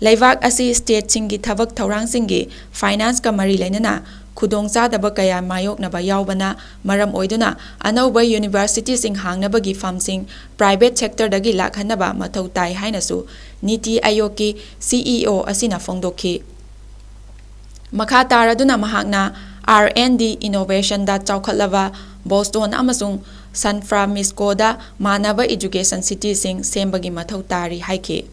ꯂꯩꯕꯥꯛ ꯑꯁꯤ ꯁ꯭ꯇꯦꯠꯁꯤꯡꯒꯤ ꯊꯕꯛ ꯊꯧꯔꯥꯡꯁꯤꯡꯒꯤ ꯐꯥꯏꯅꯥꯟꯁꯀ ꯃꯔꯤ ꯂꯩꯅꯅ ꯈꯨꯗꯣꯡꯆꯥꯗꯕ ꯀꯌꯥ ꯃꯥꯌꯣꯛꯅꯕ ꯌꯥꯎꯕꯅ ꯃꯔꯝ ꯑꯣꯏꯗꯨꯅ ꯑꯅꯧꯕ ꯌꯨꯅꯤꯚꯔꯁꯤꯇꯤꯁꯤꯡ ꯍꯥꯡꯅꯕꯒꯤ ꯐꯟꯁꯤꯡ ꯄ꯭ꯔꯥꯏꯚꯦꯠ ꯁꯦꯛꯇꯔꯗꯒꯤ ꯂꯥꯛꯍꯟꯅꯕ ꯃꯊꯧ ꯇꯥꯏ ꯍꯥꯏꯅꯁꯨ ꯅꯤꯇꯤ ꯑꯥꯌꯣꯒꯀꯤ ꯁꯤ ꯏ ꯑꯣ ꯑꯁꯤꯅ ꯐꯣꯡꯗꯣꯛꯈꯤ꯫ ꯃꯈꯥ ꯇꯥꯔꯗꯨꯅ ꯃꯍꯥꯛꯅ ꯑꯥꯔ ꯑꯦꯟ ꯗꯤ ꯏꯅꯣꯚꯦꯁꯟꯗ ꯆꯥꯎꯈꯠꯂꯕ ꯕꯣꯁꯇꯣꯟ ꯑꯃꯁꯨꯡ ꯁꯥꯟ ꯐ꯭ꯔꯥꯟꯁꯤꯁꯀꯣꯗ ꯃꯥꯟꯅꯕ ꯑꯦꯖꯨꯀꯦꯁꯟ ꯁꯤꯇꯤꯁꯤꯡ ꯁꯦꯝꯕꯒꯤ ꯃꯊꯧ ꯇꯥꯔꯤ ꯍꯥꯏꯈꯤ꯫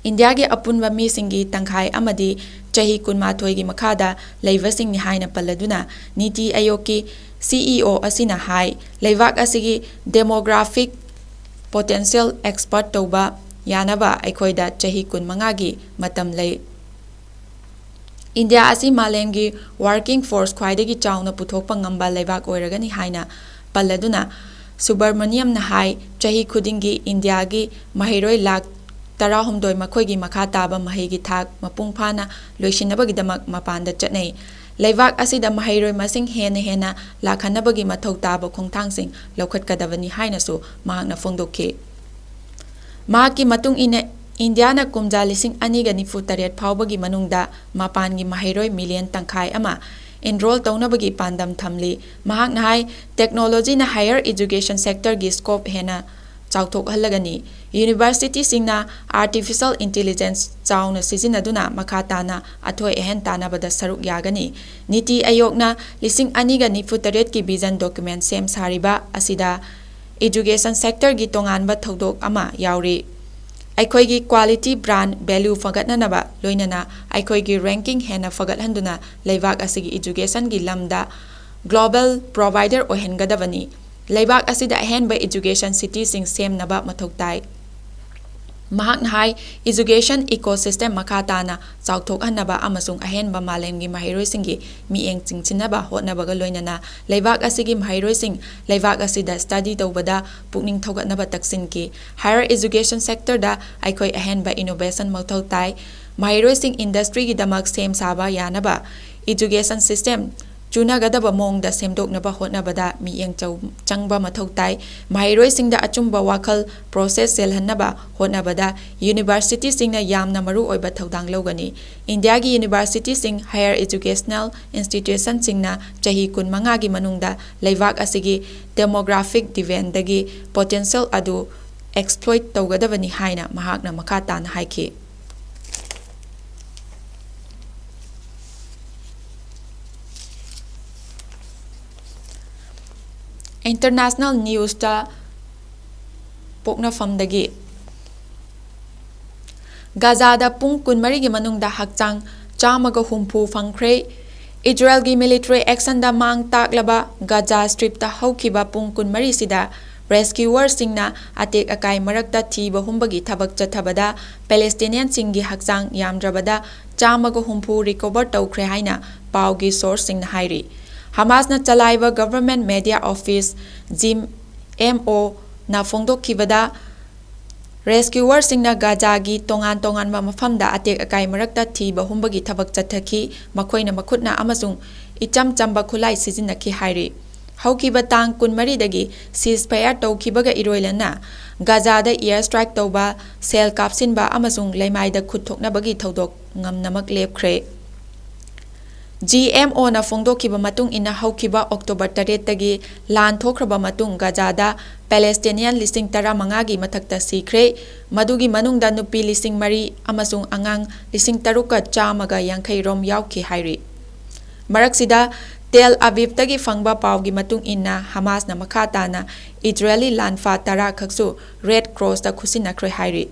ꯏꯟꯗꯤꯌꯥꯒꯤ ꯑꯄꯨꯟꯕ ꯃꯤꯁꯤꯡꯒꯤ ꯇꯪꯈꯥꯏ ꯑꯃꯗꯤ ꯆꯍꯤ ꯀꯨꯟꯃꯥꯊꯣꯏꯒꯤ ꯃꯈꯥꯗ ꯂꯩꯕꯁꯤꯡꯅꯤ ꯍꯥꯏꯅ ꯄꯜꯂꯗꯨꯅ ꯅꯤꯇꯤ ꯑꯥꯌꯣꯒꯀꯤ ꯁꯤ ꯏ ꯑꯣ ꯑꯁꯤꯅ ꯍꯥꯏ, ꯂꯩꯕꯥꯛ ꯑꯁꯤꯒꯤ ꯗꯦꯃꯣꯒ꯭ꯔꯥꯐꯤꯛ ꯄꯣꯇꯦꯟꯁꯤꯌꯦꯜ ꯑꯦꯛꯁꯄꯔꯠ ꯇꯧꯕ ꯌꯥꯅꯕ ꯑꯩꯈꯣꯏꯗ ꯆꯍꯤ ꯀꯨꯟꯃꯉꯥꯒꯤ ꯃꯇꯝ ꯂꯩ꯫ ꯏꯟꯗꯤꯌꯥ ꯑꯁꯤ ꯃꯥꯂꯦꯝꯒꯤ working force ꯈ꯭ꯋꯥꯏꯗꯒꯤ ꯆꯥꯎꯅ ꯄꯨꯊꯣꯛꯄ ꯉꯝꯕ ꯂꯩꯕꯥꯛ ꯑꯣꯏꯔꯒꯅꯤ ꯍꯥꯏꯅ ꯄꯜꯂꯗꯨꯅ, ꯁꯨꯕ꯭ꯔꯃꯅꯤꯌꯝꯅ ꯍꯥꯏ, ꯆꯍꯤ ꯈꯨꯗꯤꯡꯒꯤ ꯏꯟꯗꯤꯌꯥꯒꯤ ꯃꯍꯩꯔꯣꯏ ꯂꯥꯈ ꯇꯔꯥꯍꯨꯝꯗꯣꯏ ꯃꯈꯣꯏꯒꯤ ꯃꯈꯥ ꯇꯥꯕ ꯃꯍꯩꯒꯤ ꯊꯥꯛ ꯃꯄꯨꯡ ꯐꯥꯅ ꯂꯣꯏꯁꯤꯟꯅꯕꯒꯤꯗꯃꯛ ꯃꯄꯥꯟꯗ ꯆꯠꯅꯩ꯫ ꯂꯩꯕꯥꯛ ꯑꯁꯤꯗ ꯃꯍꯩꯔꯣꯏ ꯃꯁꯤꯡ ꯍꯦꯟꯅ ꯍꯦꯟꯅ ꯂꯥꯛꯍꯟꯅꯕꯒꯤ ꯃꯊꯧ ꯇꯥꯕ ꯈꯣꯡꯊꯥꯡꯁꯤꯡ ꯂꯧꯈꯠꯀꯗꯕꯅꯤ ꯍꯥꯏꯅꯁꯨ ꯃꯍꯥꯛꯅ ꯐꯣꯡꯗꯣꯛꯈꯤ꯫ ꯃꯍꯥꯛꯀꯤ ꯃꯇꯨꯡ ꯏꯟꯅ, ꯏꯟꯗꯤꯌꯥꯅ ꯀꯨꯝꯖꯥ ꯂꯤꯁꯤꯡ ꯑꯅꯤꯒ ꯅꯤꯐꯨ ꯇꯔꯦꯠ ꯐꯥꯎꯕꯒꯤ ꯃꯅꯨꯡꯗ ꯃꯄꯥꯟꯒꯤ ꯃꯍꯩꯔꯣꯏ ꯃꯤꯂꯤꯌꯟ ꯇꯪꯈꯥꯏ ꯑꯃ enroll ꯇꯧꯅꯕꯒꯤ ꯄꯥꯟꯗꯝ ꯊꯝꯂꯤ꯫ ꯃꯍꯥꯛꯅ ꯍꯥꯏ, ꯇꯦꯛꯅꯣꯂꯣꯖꯤꯅ higher education sectorꯒꯤ scope ꯍꯦꯟꯅ ꯆꯥꯎꯊꯣꯛꯍꯜꯂꯒꯅꯤ꯫ Universityꯁꯤꯡꯅ artificial intelligence ꯆꯥꯎꯅ ꯁꯤꯖꯤꯟꯅꯗꯨꯅ ꯃꯈꯥ ꯇꯥꯅ ꯑꯊꯣꯏ ꯑꯍꯦꯟ ꯇꯥꯟꯅꯕꯗ ꯁꯔꯨꯛ ꯌꯥꯒꯅꯤ꯫ ꯅꯤꯇꯤ ꯑꯌꯣꯒꯅ ꯂꯤꯁꯤꯡ ꯑꯅꯤꯒ ꯅꯤꯐꯨ ꯇꯔꯦꯠꯀꯤ vision document ꯁꯦꯝ ꯁꯥꯔꯤꯕ ꯑꯁꯤꯗ education sectorꯒꯤ ꯇꯣꯉꯥꯟꯕ ꯊꯧꯗꯣꯛ ꯑꯃ ꯌꯥꯎꯔꯤ꯫ ꯑꯩꯈꯣꯏꯒꯤ quality brand value ꯐꯒꯠꯅꯅꯕ, ꯂꯣꯏꯅꯅ ꯑꯩꯈꯣꯏꯒꯤ ranking ꯍꯦꯟꯅ ꯐꯒꯠꯍꯟꯗꯨꯅ ꯂꯩꯕꯥꯛ ꯑꯁꯤꯒꯤ educationꯒꯤ ꯂꯝꯗ global provider ꯑꯣꯏꯍꯟꯒꯗꯕꯅꯤ꯫ ꯂꯩꯕꯥꯛ ꯑꯁꯤꯗ ꯑꯍꯦꯟꯕ education cityꯁꯤꯡ ꯁꯦꯝꯅꯕ ꯃꯊꯧ ꯇꯥꯏ꯫ ꯃꯍꯥꯛꯅ ꯍꯥꯏ, education ecosystem ꯃꯈꯥ ꯇꯥꯅ ꯆꯥꯎꯊꯣꯛꯍꯟꯅꯕ ꯑꯃꯁꯨꯡ ꯑꯍꯦꯟꯕ ꯃꯥꯂꯦꯝꯒꯤ ꯃꯍꯩꯔꯣꯏꯁꯤꯡꯒꯤ ꯃꯤꯠꯌꯦꯡ ꯆꯤꯡꯁꯤꯟꯅꯕ ꯍꯣꯠꯅꯕꯒ ꯂꯣꯏꯅꯅ ꯂꯩꯕꯥꯛ ꯑꯁꯤꯒꯤ ꯃꯍꯩꯔꯣꯏꯁꯤꯡ ꯂꯩꯕꯥꯛ ꯑꯁꯤꯗ study ꯇꯧꯕꯗ ꯄꯨꯛꯅꯤꯡ ꯊꯧꯒꯠꯅꯕ ꯇꯛꯁꯤꯟꯈꯤ꯫ Higher education sectorꯗ ꯑꯩꯈꯣꯏ ꯑꯍꯦꯟꯕ innovation ꯃꯊꯧ ꯇꯥꯏ꯫ ꯃꯍꯩꯔꯣꯏꯁꯤꯡ industryꯒꯤꯗꯃꯛ ꯁꯦꯝ ꯁꯥꯕ ꯌꯥꯅꯕ education system ꯆꯨꯅꯒꯗꯕ ꯃꯑꯣꯡꯗ ꯁꯦꯝꯗꯣꯛꯅꯕ ꯍꯣꯠꯅꯕꯗ ꯃꯤꯠꯌꯦꯡ ꯆꯧ-, ꯆꯪꯕ ꯃꯊꯧ ꯇꯥꯏ꯫ ꯃꯍꯩꯔꯣꯏꯁꯤꯡꯗ ꯑꯆꯨꯝꯕ ꯋꯥꯈꯜ process ꯆꯦꯜꯍꯟꯅꯕ ꯍꯣꯠꯅꯕꯗ universityꯁꯤꯡꯅ ꯌꯥꯝꯅ ꯃꯔꯨ ꯑꯣꯏꯕ ꯊꯧꯗꯥꯡ ꯂꯧꯒꯅꯤ꯫ ꯏꯟꯗꯤꯌꯥꯒꯤ universityꯁꯤꯡ, higher educational institutionꯁꯤꯡꯅ ꯆꯍꯤ ꯀꯨꯟꯃꯉꯥꯒꯤ ꯃꯅꯨꯡꯗ ꯂꯩꯕꯥꯛ ꯑꯁꯤꯒꯤ demographic dividendꯗꯒꯤ potential ꯑꯗꯨ exploit ꯇꯧꯒꯗꯕꯅꯤ ꯍꯥꯏꯅ ꯃꯍꯥꯛꯅ ꯃꯈꯥ ꯇꯥꯅ ꯍꯥꯏꯈꯤ꯫ International newsꯇ ꯄꯣꯛꯅꯐꯝꯗꯒꯤ꯫ ꯒꯥꯖꯥꯗ ꯄꯨꯡ ꯀꯨꯟꯃꯔꯤꯒꯤ ꯃꯅꯨꯡꯗ ꯍꯛꯆꯥꯡ ꯆꯥꯝꯃꯒ ꯍꯨꯝꯐꯨ ꯐꯪꯈ꯭ꯔꯦ꯫ ꯏꯖꯔꯦꯜꯒꯤ military actionꯗ ꯃꯥꯡ ꯇꯥꯛꯂꯕ ꯒꯥꯖꯥ Stripꯇ ꯍꯧꯈꯤꯕ ꯄꯨꯡ ꯀꯨꯟꯃꯔꯤꯁꯤꯗ ꯔꯦꯁꯀ꯭ꯌꯨꯋꯔꯁꯤꯡꯅ ꯑꯇꯦꯛ ꯑꯀꯥꯏ ꯃꯔꯛꯇ ꯊꯤꯕ ꯍꯨꯝꯕꯒꯤ ꯊꯕꯛ ꯆꯠꯊꯕꯗ ꯄꯦꯂꯦꯁꯇꯤꯅꯤꯌꯟꯁꯤꯡꯒꯤ ꯍꯛꯆꯥꯡ ꯌꯥꯝꯗ꯭ꯔꯕꯗ ꯆꯥꯝꯃꯒ ꯍꯨꯝꯐꯨ ꯔꯤꯀꯣꯚꯔ ꯇꯧꯈ꯭ꯔꯦ ꯍꯥꯏꯅ ꯄꯥꯎꯒꯤ ꯁꯣꯔꯁꯁꯤꯡꯅ ꯍꯥꯏꯔꯤ꯫ ꯍꯃꯥꯁꯅ ꯆꯂꯥꯏꯕ government media office, G M ꯑꯣꯅ ꯐꯣꯡꯗꯣꯛꯈꯤꯕꯗ, ꯔꯦꯁꯀ꯭ꯌꯨꯋꯔꯁꯤꯡꯅ ꯒꯥꯖꯥꯒꯤ ꯇꯣꯉꯥꯟ ꯇꯣꯉꯥꯟꯕ ꯃꯐꯝꯗ ꯑꯇꯦꯛ ꯑꯀꯥꯏ ꯃꯔꯛꯇ ꯊꯤꯕ ꯍꯨꯝꯕꯒꯤ ꯊꯕꯛ ꯆꯠꯊꯈꯤ, ꯃꯈꯣꯏꯅ ꯃꯈꯨꯠꯅ ꯑꯃꯁꯨꯡ ꯏꯆꯝ ꯆꯝꯕ ꯈꯨꯠꯂꯥꯏ ꯁꯤꯖꯤꯟꯅꯈꯤ ꯍꯥꯏꯔꯤ꯫ ꯍꯧꯈꯤꯕ ꯇꯥꯡ ꯀꯨꯟꯃꯔꯤꯗꯒꯤ ceasefire ꯇꯧꯈꯤꯕꯒ ꯏꯔꯣꯏꯂꯅ ꯒꯥꯖꯥꯗ air strike ꯇꯧꯕ, ꯁꯦꯜ ꯀꯥꯞꯁꯤꯟꯕ ꯑꯃꯁꯨꯡ ꯂꯩꯃꯥꯏꯗ ꯈꯨꯠ ꯊꯣꯛꯅꯕꯒꯤ ꯊꯧꯗꯣꯛ ꯉꯝꯅꯃꯛ ꯂꯦꯞꯈ꯭ꯔꯦ꯫ ꯖꯤ ꯑꯦꯝ ꯑꯣꯅ ꯐꯣꯡꯗꯣꯛꯈꯤꯕ ꯃꯇꯨꯡ ꯏꯟꯅ, ꯍꯧꯈꯤꯕ ꯑꯣꯛꯇꯣꯕꯔ ꯇꯔꯦꯠꯇꯒꯤ ꯂꯥꯟ ꯊꯣꯛꯈ꯭ꯔꯕ ꯃꯇꯨꯡ ꯒꯥꯖꯥꯗ ꯄꯦꯂꯦꯁꯇꯤꯅꯤꯌꯟ ꯂꯤꯁꯤꯡ ꯇꯔꯥꯃꯉꯥꯒꯤ ꯃꯊꯛꯇ ꯁꯤꯈ꯭ꯔꯦ, ꯃꯗꯨꯒꯤ ꯃꯅꯨꯡꯗ ꯅꯨꯄꯤ ꯂꯤꯁꯤꯡ ꯃꯔꯤ ꯑꯃꯁꯨꯡ ꯑꯉꯥꯡ ꯂꯤꯁꯤꯡ ꯇꯔꯨꯛꯀ ꯆꯥꯝꯃꯒ ꯌꯥꯡꯈꯩ ꯔꯣꯝ ꯌꯥꯎꯈꯤ ꯍꯥꯏꯔꯤ꯫ ꯃꯔꯛꯁꯤꯗ, ꯇꯦꯜ ꯑꯕꯤꯕꯇꯒꯤ ꯐꯪꯕ ꯄꯥꯎꯒꯤ ꯃꯇꯨꯡ ꯏꯟꯅ, ꯍꯃꯥꯁꯅ ꯃꯈꯥ ꯇꯥꯅ ꯏꯖꯔꯦꯂꯤ ꯂꯥꯟꯐꯥ ꯇꯔꯥ ꯈꯛꯁꯨ ꯔꯦꯗ ꯀ꯭ꯔꯣꯁꯇ ꯈꯨꯠꯁꯤꯟꯅꯈ꯭ꯔꯦ ꯍꯥꯏꯔꯤ꯫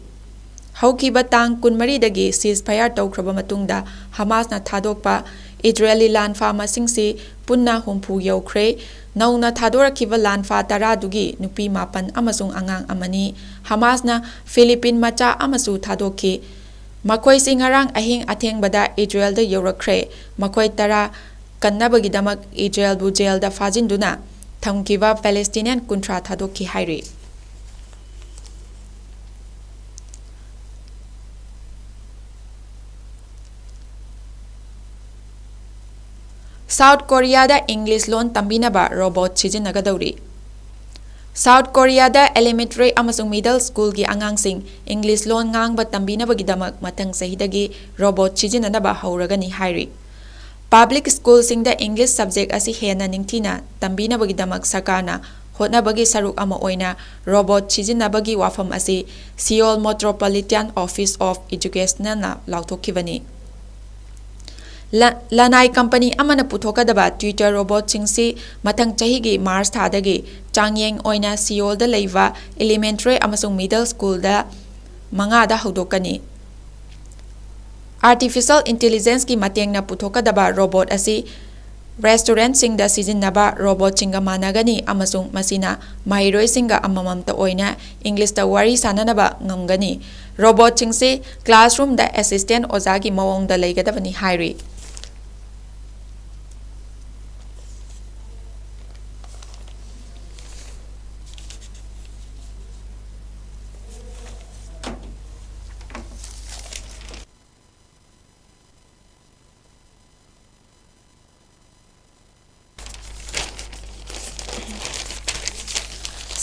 ꯍꯧꯈꯤꯕ ꯇꯥꯡ ꯀꯨꯟꯃꯔꯤꯗꯒꯤ ceasefire ꯇꯧꯈ꯭ꯔꯕ ꯃꯇꯨꯡꯗ ꯍꯃꯥꯁꯅ ꯊꯥꯗꯣꯛꯄ ꯏꯖꯔꯦꯂꯤ ꯂꯥꯟꯐꯥ ꯃꯁꯤꯡꯁꯤ ꯄꯨꯟꯅ ꯍꯨꯝꯐꯨ ꯌꯧꯈ꯭ꯔꯦ꯫ ꯅꯧꯅ ꯊꯥꯗꯣꯔꯛꯈꯤꯕ ꯂꯥꯟꯐꯥ ꯇꯔꯥꯗꯨꯒꯤ ꯅꯨꯄꯤ ꯃꯥꯄꯟ ꯑꯃꯁꯨꯡ ꯑꯉꯥꯡ ꯑꯃꯅꯤ꯫ ꯍꯃꯥꯁꯅ ꯐꯤꯂꯤꯄꯤꯟ ꯃꯆꯥ ꯑꯃꯁꯨ ꯊꯥꯗꯣꯛꯈꯤ꯫ ꯃꯈꯣꯏꯁꯤ ꯉꯔꯥꯡ ꯑꯍꯤꯡ ꯑꯊꯦꯡꯕꯗ ꯏꯖꯔꯦꯜꯗ ꯌꯧꯔꯛꯈ꯭ꯔꯦ꯫ ꯃꯈꯣꯏ ꯇꯔꯥ ꯀꯟꯅꯕꯒꯤꯗꯃꯛ ꯏꯖꯔꯦꯜꯕꯨ ꯖꯦꯜꯗ ꯐꯥꯖꯤꯟꯗꯨꯅ ꯊꯝꯈꯤꯕ ꯄꯦꯂꯦꯁꯇꯤꯅꯤꯌꯟ ꯀꯨꯟꯊ꯭ꯔꯥ ꯊꯥꯗꯣꯛꯈꯤ ꯍꯥꯏꯔꯤ꯫ ꯁꯥꯎꯠ ꯀꯣꯔꯤꯌꯥꯗ ꯏꯪꯂꯤꯁ ꯂꯣꯟ ꯇꯝꯕꯤꯅꯕ ꯔꯣꯕꯣꯠ ꯁꯤꯖꯤꯟꯅꯒꯗꯧꯔꯤ꯫ ꯁꯥꯎꯠ ꯀꯣꯔꯤꯌꯥꯗ elementary ꯑꯃꯁꯨꯡ middle schoolꯒꯤ ꯑꯉꯥꯡꯁꯤꯡ ꯏꯪꯂꯤꯁ ꯂꯣꯟ ꯉꯥꯡꯕ ꯇꯝꯕꯤꯅꯕꯒꯤꯗꯃꯛ ꯃꯊꯪ ꯆꯍꯤꯗꯒꯤ ꯔꯣꯕꯣꯠ ꯁꯤꯖꯤꯟꯅꯅꯕ ꯍꯧꯔꯒꯅꯤ ꯍꯥꯏꯔꯤ꯫ ꯄꯕ꯭ꯂꯤꯛ ꯁ꯭ꯀꯨꯜꯁꯤꯡꯗ ꯏꯪꯂꯤꯁ subject ꯑꯁꯤ ꯍꯦꯟꯅ ꯅꯤꯡꯊꯤꯅ ꯇꯝꯕꯤꯅꯕꯒꯤꯗꯃꯛ ꯁꯔꯀꯥꯔꯅ ꯍꯣꯠꯅꯕꯒꯤ ꯁꯔꯨꯛ ꯑꯃ ꯑꯣꯏꯅ ꯔꯣꯕꯣꯠ ꯁꯤꯖꯤꯟꯅꯕꯒꯤ ꯋꯥꯐꯝ ꯑꯁꯤ Seoul Metropolitan Office of Educationꯅ ꯂꯥꯎꯊꯣꯛꯈꯤꯕꯅꯤ꯫ ꯂ-, ꯂꯅꯥꯏ ꯀꯝꯄꯅꯤ ꯑꯃꯅ ꯄꯨꯊꯣꯛꯀꯗꯕ Twitter ꯔꯣꯕꯣꯠꯁꯤꯡꯁꯤ ꯃꯊꯪ ꯆꯍꯤꯒꯤ ꯃꯥꯔꯆ ꯊꯥꯗꯒꯤ ꯆꯥꯡꯌꯦꯡ ꯑꯣꯏꯅ ꯁꯤꯑꯣꯜꯗ ꯂꯩꯕ elementary ꯑꯃꯁꯨꯡ middle schoolꯗ ꯃꯉꯥꯗ ꯍꯧꯗꯣꯛꯀꯅꯤ꯫ Artificial intelligenceꯀꯤ ꯃꯇꯦꯡꯅ ꯄꯨꯊꯣꯛꯀꯗꯕ ꯔꯣꯕꯣꯠ ꯑꯁꯤ ꯔꯦꯁꯇꯨꯔꯦꯟꯠꯁꯤꯡꯗ ꯁꯤꯖꯤꯟꯅꯕ ꯔꯣꯕꯣꯠꯁꯤꯡꯒ ꯃꯥꯟꯅꯒꯅꯤ ꯑꯃꯁꯨꯡ ꯃꯁꯤꯅ ꯃꯍꯩꯔꯣꯏꯁꯤꯡꯒ ꯑꯃꯃꯝꯇ ꯑꯣꯏꯅ ꯏꯪꯂꯤꯁꯇ ꯋꯥꯔꯤ ꯁꯥꯅꯅꯕ ꯉꯝꯒꯅꯤ꯫ ꯔꯣꯕꯣꯠꯁꯤꯡꯁꯤ ꯀ꯭ꯂꯥꯁꯔꯨꯝꯗ ꯑꯦꯁꯤꯁꯇꯦꯟꯠ ꯑꯣꯖꯥꯒꯤ ꯃꯑꯣꯡꯗ ꯂꯩꯒꯗꯕꯅꯤ ꯍꯥꯏꯔꯤ꯫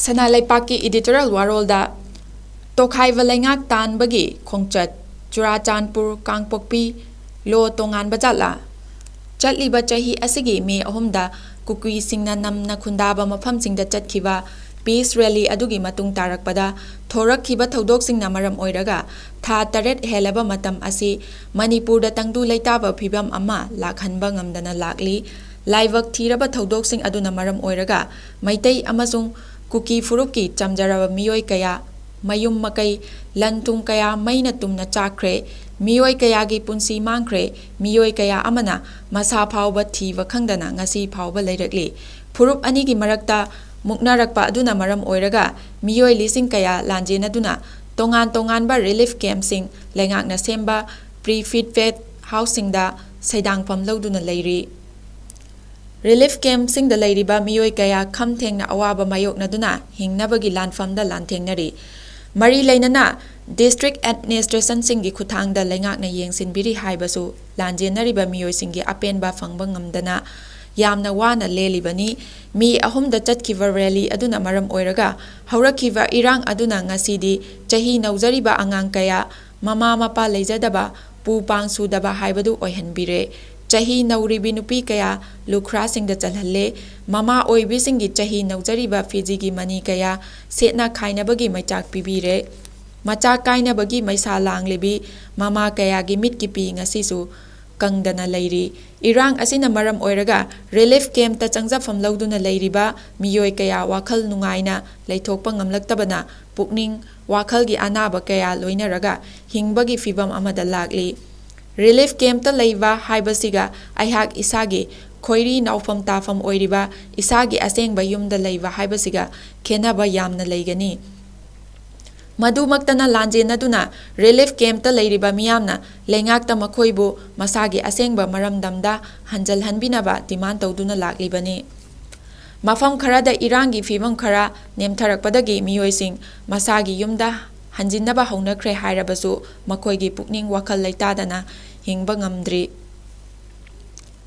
ꯁꯅꯥ ꯂꯩꯄꯥꯛꯀꯤ ꯏꯗꯤꯇꯣꯔꯤꯌꯦꯜ ꯋꯥꯔꯣꯜꯗ ꯇꯣꯈꯥꯏꯕ ꯂꯩꯉꯥꯛ ꯇꯥꯟꯕꯒꯤ ꯈꯣꯡꯆꯠ, ꯆꯨꯔꯥꯆꯥꯟꯄꯨꯔ, ꯀꯥꯡꯄꯣꯛꯄꯤ, ꯂꯣ ꯇꯣꯉꯥꯟꯕ ꯖꯥꯠꯂꯥ? ꯆꯠꯂꯤꯕ ꯆꯍꯤ ꯑꯁꯤꯒꯤ ꯃꯦ ꯑꯍꯨꯝꯗ ꯀꯨꯀꯤꯁꯤꯡꯅ ꯅꯝꯅ ꯈꯨꯟꯗꯥꯕ ꯃꯐꯝꯁꯤꯡꯗ ꯆꯠꯈꯤꯕ ꯄꯤꯁ ꯔꯦꯂꯤ ꯑꯗꯨꯒꯤ ꯃꯇꯨꯡ ꯇꯥꯔꯛꯄꯗ ꯊꯣꯔꯛꯈꯤꯕ ꯊꯧꯗꯣꯛꯁꯤꯡꯅ ꯃꯔꯝ ꯑꯣꯏꯔꯒ ꯊꯥ ꯇꯔꯦꯠ ꯍꯦꯜꯂꯕ ꯃꯇꯝ ꯑꯁꯤ ꯃꯅꯤꯄꯨꯔꯗ ꯇꯪꯗꯨ ꯂꯩꯇꯥꯕ ꯐꯤꯕꯝ ꯑꯃ ꯂꯥꯛꯍꯟꯕ ꯉꯝꯗꯅ ꯂꯥꯛꯂꯤ꯫ ꯂꯥꯏꯕꯛ ꯊꯤꯔꯕ ꯊꯧꯗꯣꯛꯁꯤꯡ ꯑꯗꯨꯅ ꯃꯔꯝ ꯑꯣꯏꯔꯒ ꯃꯩꯇꯩ ꯑꯃꯁꯨꯡ ꯀꯨꯀꯤ ꯐꯨꯔꯨꯞꯀꯤ ꯆꯝꯖꯔꯕ ꯃꯤꯑꯣꯏ ꯀꯌꯥ, ꯃꯌꯨꯝ ꯃꯀꯩ, ꯂꯟ ꯊꯨꯝ ꯀꯌꯥ ꯃꯩꯅ ꯇꯨꯝꯅ ꯆꯥꯛꯈ꯭ꯔꯦ, ꯃꯤꯑꯣꯏ ꯀꯌꯥꯒꯤ ꯄꯨꯟꯁꯤ ꯃꯥꯡꯈ꯭ꯔꯦ, ꯃꯤꯑꯣꯏ ꯀꯌꯥ ꯑꯃꯅ ꯃꯁꯥ ꯐꯥꯎꯕ ꯊꯤꯕ ꯈꯪꯗꯅ ꯉꯁꯤ ꯐꯥꯎꯕ ꯂꯩꯔꯛꯂꯤ꯫ ꯐꯨꯔꯨꯞ ꯑꯅꯤꯒꯤ ꯃꯔꯛꯇ ꯃꯨꯛꯅꯔꯛꯄ ꯑꯗꯨꯅ ꯃꯔꯝ ꯑꯣꯏꯔꯒ ꯃꯤꯑꯣꯏ ꯂꯤꯁꯤꯡ ꯀꯌꯥ ꯂꯥꯟꯖꯦꯟꯅꯗꯨꯅ ꯇꯣꯉꯥꯟ ꯇꯣꯉꯥꯟꯕ ꯔꯤꯂꯤꯐ ꯀꯦꯝꯞꯁꯤꯡ, ꯂꯩꯉꯥꯛꯅ ꯁꯦꯝꯕ ꯄ꯭ꯔꯤ ꯐꯤꯠ ꯐꯦꯠ ꯍꯥꯎꯁꯁꯤꯡꯗ ꯁꯩꯗꯥꯡꯐꯝ ꯂꯧꯗꯨꯅ ꯂꯩꯔꯤ꯫ ꯔꯤꯂꯤꯐ ꯀꯦꯝꯞꯁꯤꯡꯗ ꯂꯩꯔꯤꯕ ꯃꯤꯑꯣꯏ ꯀꯌꯥ ꯈꯝ ꯊꯦꯡꯅ ꯑꯋꯥꯕ ꯃꯥꯌꯣꯛꯅꯗꯨꯅ ꯍꯤꯡꯅꯕꯒꯤ ꯂꯥꯟꯐꯝꯗ ꯂꯥꯟꯊꯦꯡꯅꯔꯤ꯫ ꯃꯔꯤ ꯂꯩꯅꯅ ꯗꯤꯁꯇ꯭ꯔꯤꯛ ꯑꯦꯗꯃꯤꯅꯤꯁꯇ꯭ꯔꯦꯁꯟꯁꯤꯡꯒꯤ ꯈꯨꯠꯊꯥꯡꯗ ꯂꯩꯉꯥꯛꯅ ꯌꯦꯡꯁꯤꯟꯕꯤꯔꯤ ꯍꯥꯏꯕꯁꯨ ꯂꯥꯟꯖꯦꯟꯅꯔꯤꯕ ꯃꯤꯑꯣꯏꯁꯤꯡꯒꯤ ꯑꯄꯦꯟꯕ ꯐꯪꯕ ꯉꯝꯗꯅ ꯌꯥꯝꯅ ꯋꯥꯅ ꯂꯦꯜꯂꯤꯕꯅꯤ꯫ ꯃꯤ ꯑꯍꯨꯝꯗ ꯆꯠꯈꯤꯕ ꯔꯦꯂꯤ ꯑꯗꯨꯅ ꯃꯔꯝ ꯑꯣꯏꯔꯒ ꯍꯧꯔꯛꯈꯤꯕ ꯏꯔꯥꯡ ꯑꯗꯨꯅ ꯉꯁꯤꯗꯤ ꯆꯍꯤ ꯅꯧꯖꯔꯤꯕ ꯑꯉꯥꯡ ꯀꯌꯥ, ꯃꯃꯥ ꯃꯄꯥ ꯂꯩꯖꯗꯕ, ꯄꯨ ꯄꯥꯡ ꯁꯨꯗꯕ ꯍꯥꯏꯕꯗꯨ ꯑꯣꯏꯍꯟꯕꯤꯔꯦ꯫ ꯆꯍꯤ ꯅꯧꯔꯤꯕꯤ ꯅꯨꯄꯤ ꯀꯌꯥ ꯂꯨꯈ꯭ꯔꯥꯁꯤꯡꯗ ꯆꯜꯍꯜꯂꯦ꯫ ꯃꯃꯥ ꯑꯣꯏꯕꯤꯁꯤꯡꯒꯤ ꯆꯍꯤ ꯅꯧꯖꯔꯤꯕ ꯐꯤꯖꯤꯒꯤ ꯃꯅꯤ ꯀꯌꯥ ꯁꯦꯠꯅ ꯈꯥꯏꯅꯕꯒꯤ ꯃꯩꯆꯥꯛ ꯄꯤꯕꯤꯔꯦ꯫ ꯃꯆꯥ ꯀꯥꯏꯅꯕꯒꯤ ꯃꯩꯁꯥ ꯂꯥꯡꯂꯤꯕꯤ ꯃꯃꯥ ꯀꯌꯥꯒꯤ ꯃꯤꯠꯀꯤ ꯄꯤ ꯉꯁꯤꯁꯨ ꯀꯪꯗꯅ ꯂꯩꯔꯤ꯫ ꯏꯔꯥꯡ ꯑꯁꯤꯅ ꯃꯔꯝ ꯑꯣꯏꯔꯒ ꯔꯤꯂꯤꯐ ꯀꯦꯝꯞꯇ ꯆꯪꯖꯐꯝ ꯂꯧꯗꯨꯅ ꯂꯩꯔꯤꯕ ꯃꯤꯑꯣꯏ ꯀꯌꯥ ꯋꯥꯈꯜ ꯅꯨꯡꯉꯥꯏꯅ ꯂꯩꯊꯣꯛꯄ ꯉꯝꯂꯛꯇꯕꯅ ꯄꯨꯛꯅꯤꯡ ꯋꯥꯈꯜꯒꯤ ꯑꯅꯥꯕ ꯀꯌꯥ ꯂꯣꯏꯅꯔꯒ ꯍꯤꯡꯕꯒꯤ ꯐꯤꯚꯝ ꯑꯃꯗ ꯂꯥꯛꯂꯤ꯫ ꯔꯤꯂꯤꯐ ꯀꯦꯝꯞꯇ ꯂꯩꯕ ꯍꯥꯏꯕꯁꯤꯒ ꯑꯩꯍꯥꯛ ꯏꯁꯥꯒꯤ ꯈꯣꯏꯔꯤ ꯅꯥꯎꯐꯝ ꯇꯥꯐꯝ ꯑꯣꯏꯔꯤꯕ ꯏꯁꯥꯒꯤ ꯑꯁꯦꯡꯕ ꯌꯨꯝꯗ ꯂꯩꯕ ꯍꯥꯏꯕꯁꯤꯒ ꯈꯦꯟꯅꯕ ꯌꯥꯝꯅ ꯂꯩꯒꯅꯤ꯫ ꯃꯗꯨꯃꯛꯇꯅ ꯂꯥꯟꯖꯦꯟꯅꯗꯨꯅ ꯔꯤꯂꯤꯐ ꯀꯦꯝꯞꯇ ꯂꯩꯔꯤꯕ ꯃꯤꯌꯥꯝꯅ ꯂꯩꯉꯥꯛꯇ ꯃꯈꯣꯏꯕꯨ ꯃꯁꯥꯒꯤ ꯑꯁꯦꯡꯕ ꯃꯔꯝꯗꯝꯗ ꯍꯟꯖꯜꯍꯟꯕꯤꯅꯕ ꯗꯤꯃꯥꯟ ꯇꯧꯗꯨꯅ ꯂꯥꯛꯂꯤꯕꯅꯤ꯫ ꯃꯐꯝ ꯈꯔꯗ ꯏꯔꯥꯡꯒꯤ ꯐꯤꯕꯝ ꯈꯔ ꯅꯦꯝꯊꯔꯛꯄꯗꯒꯤ ꯃꯤꯑꯣꯏꯁꯤꯡ ꯃꯁꯥꯒꯤ ꯌꯨꯝꯗ ꯍꯟꯖꯤꯟꯅꯕ ꯍꯧꯅꯈ꯭ꯔꯦ ꯍꯥꯏꯔꯕꯁꯨ ꯃꯈꯣꯏꯒꯤ ꯄꯨꯛꯅꯤꯡ ꯋꯥꯈꯜ ꯂꯩꯇꯥꯗꯅ ꯍꯤꯡꯕ ꯉꯝꯗ꯭ꯔꯤ꯫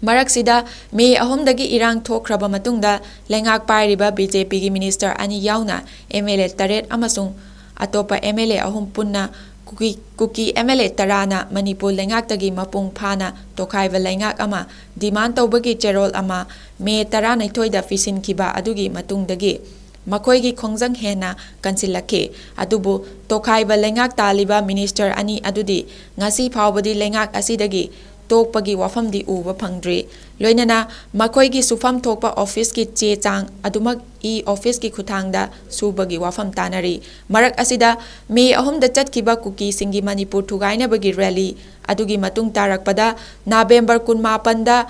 ꯃꯔꯛꯁꯤꯗ ꯃꯦ ꯑꯍꯨꯝꯗꯒꯤ ꯏꯔꯥꯡ ꯊꯣꯛꯈ꯭ꯔꯕ ꯃꯇꯨꯡꯗ ꯂꯩꯉꯥꯛ ꯄꯥꯏꯔꯤꯕ ꯕꯤ ꯖꯦ ꯄꯤꯒꯤ ꯃꯤꯅꯤꯁꯇꯔ ꯑꯅꯤ ꯌꯥꯎꯅ ꯑꯦꯝ ꯑꯦꯜ ꯑꯦ ꯇꯔꯦꯠ ꯑꯃꯁꯨꯡ ꯑꯇꯣꯞꯄ ꯑꯦꯝ ꯑꯦꯜ ꯑꯦ ꯑꯍꯨꯝ ꯄꯨꯟꯅ ꯀꯨꯀꯤ, ꯀꯨꯀꯤ ꯑꯦꯝ ꯑꯦꯜ ꯑꯦ ꯇꯔꯥꯅ ꯃꯅꯤꯄꯨꯔ ꯂꯩꯉꯥꯛꯇꯒꯤ ꯃꯄꯨꯡ ꯐꯥꯅ ꯇꯣꯈꯥꯏꯕ ꯂꯩꯉꯥꯛ ꯑꯃ ꯗꯤꯃꯥꯟ ꯇꯧꯕꯒꯤ ꯆꯦꯔꯣꯜ ꯑꯃ ꯃꯦ ꯇꯔꯥꯅꯤꯊꯣꯏꯗ ꯄꯤꯁꯤꯟꯈꯤꯕ ꯑꯗꯨꯒꯤ ꯃꯇꯨꯡꯗꯒꯤ ꯃꯈꯣꯏꯒꯤ ꯈꯣꯡꯖꯪ ꯍꯦꯟꯅ ꯀꯟꯁꯤꯜꯂꯛꯈꯤ꯫ ꯑꯗꯨꯕꯨ ꯇꯣꯈꯥꯏꯕ ꯂꯩꯉꯥꯛ ꯇꯥꯜꯂꯤꯕ ꯃꯤꯅꯤꯁꯇꯔ ꯑꯅꯤ ꯑꯗꯨꯗꯤ ꯉꯁꯤ ꯐꯥꯎꯕꯗꯤ ꯂꯩꯉꯥꯛ ꯑꯁꯤꯗꯒꯤ ꯇꯣꯛꯄꯒꯤ ꯋꯥꯐꯝꯗꯤ ꯎꯕ ꯐꯪꯗ꯭ꯔꯤ꯫ ꯂꯣꯏꯅꯅ ꯃꯈꯣꯏꯒꯤ ꯁꯨꯐꯝ ꯊꯣꯛꯄ ꯑꯣꯐꯤꯁꯀꯤ ꯆꯦ ꯆꯥꯡ ꯑꯗꯨꯃꯛ ꯏ ꯑꯣꯐꯤꯁꯀꯤ ꯈꯨꯠꯊꯥꯡꯗ ꯁꯨꯕꯒꯤ ꯋꯥꯐꯝ ꯇꯥꯅꯔꯤ꯫ ꯃꯔꯛ ꯑꯁꯤꯗ ꯃꯦ ꯑꯍꯨꯝꯗ ꯆꯠꯈꯤꯕ ꯀꯨꯀꯤꯁꯤꯡꯒꯤ ꯃꯅꯤꯄꯨꯔ ꯊꯨꯒꯥꯏꯅꯕꯒꯤ ꯔꯦꯂꯤ ꯑꯗꯨꯒꯤ ꯃꯇꯨꯡ ꯇꯥꯔꯛꯄꯗ ꯅꯕꯦꯝꯕꯔ ꯀꯨꯟꯃꯥꯄꯟꯗ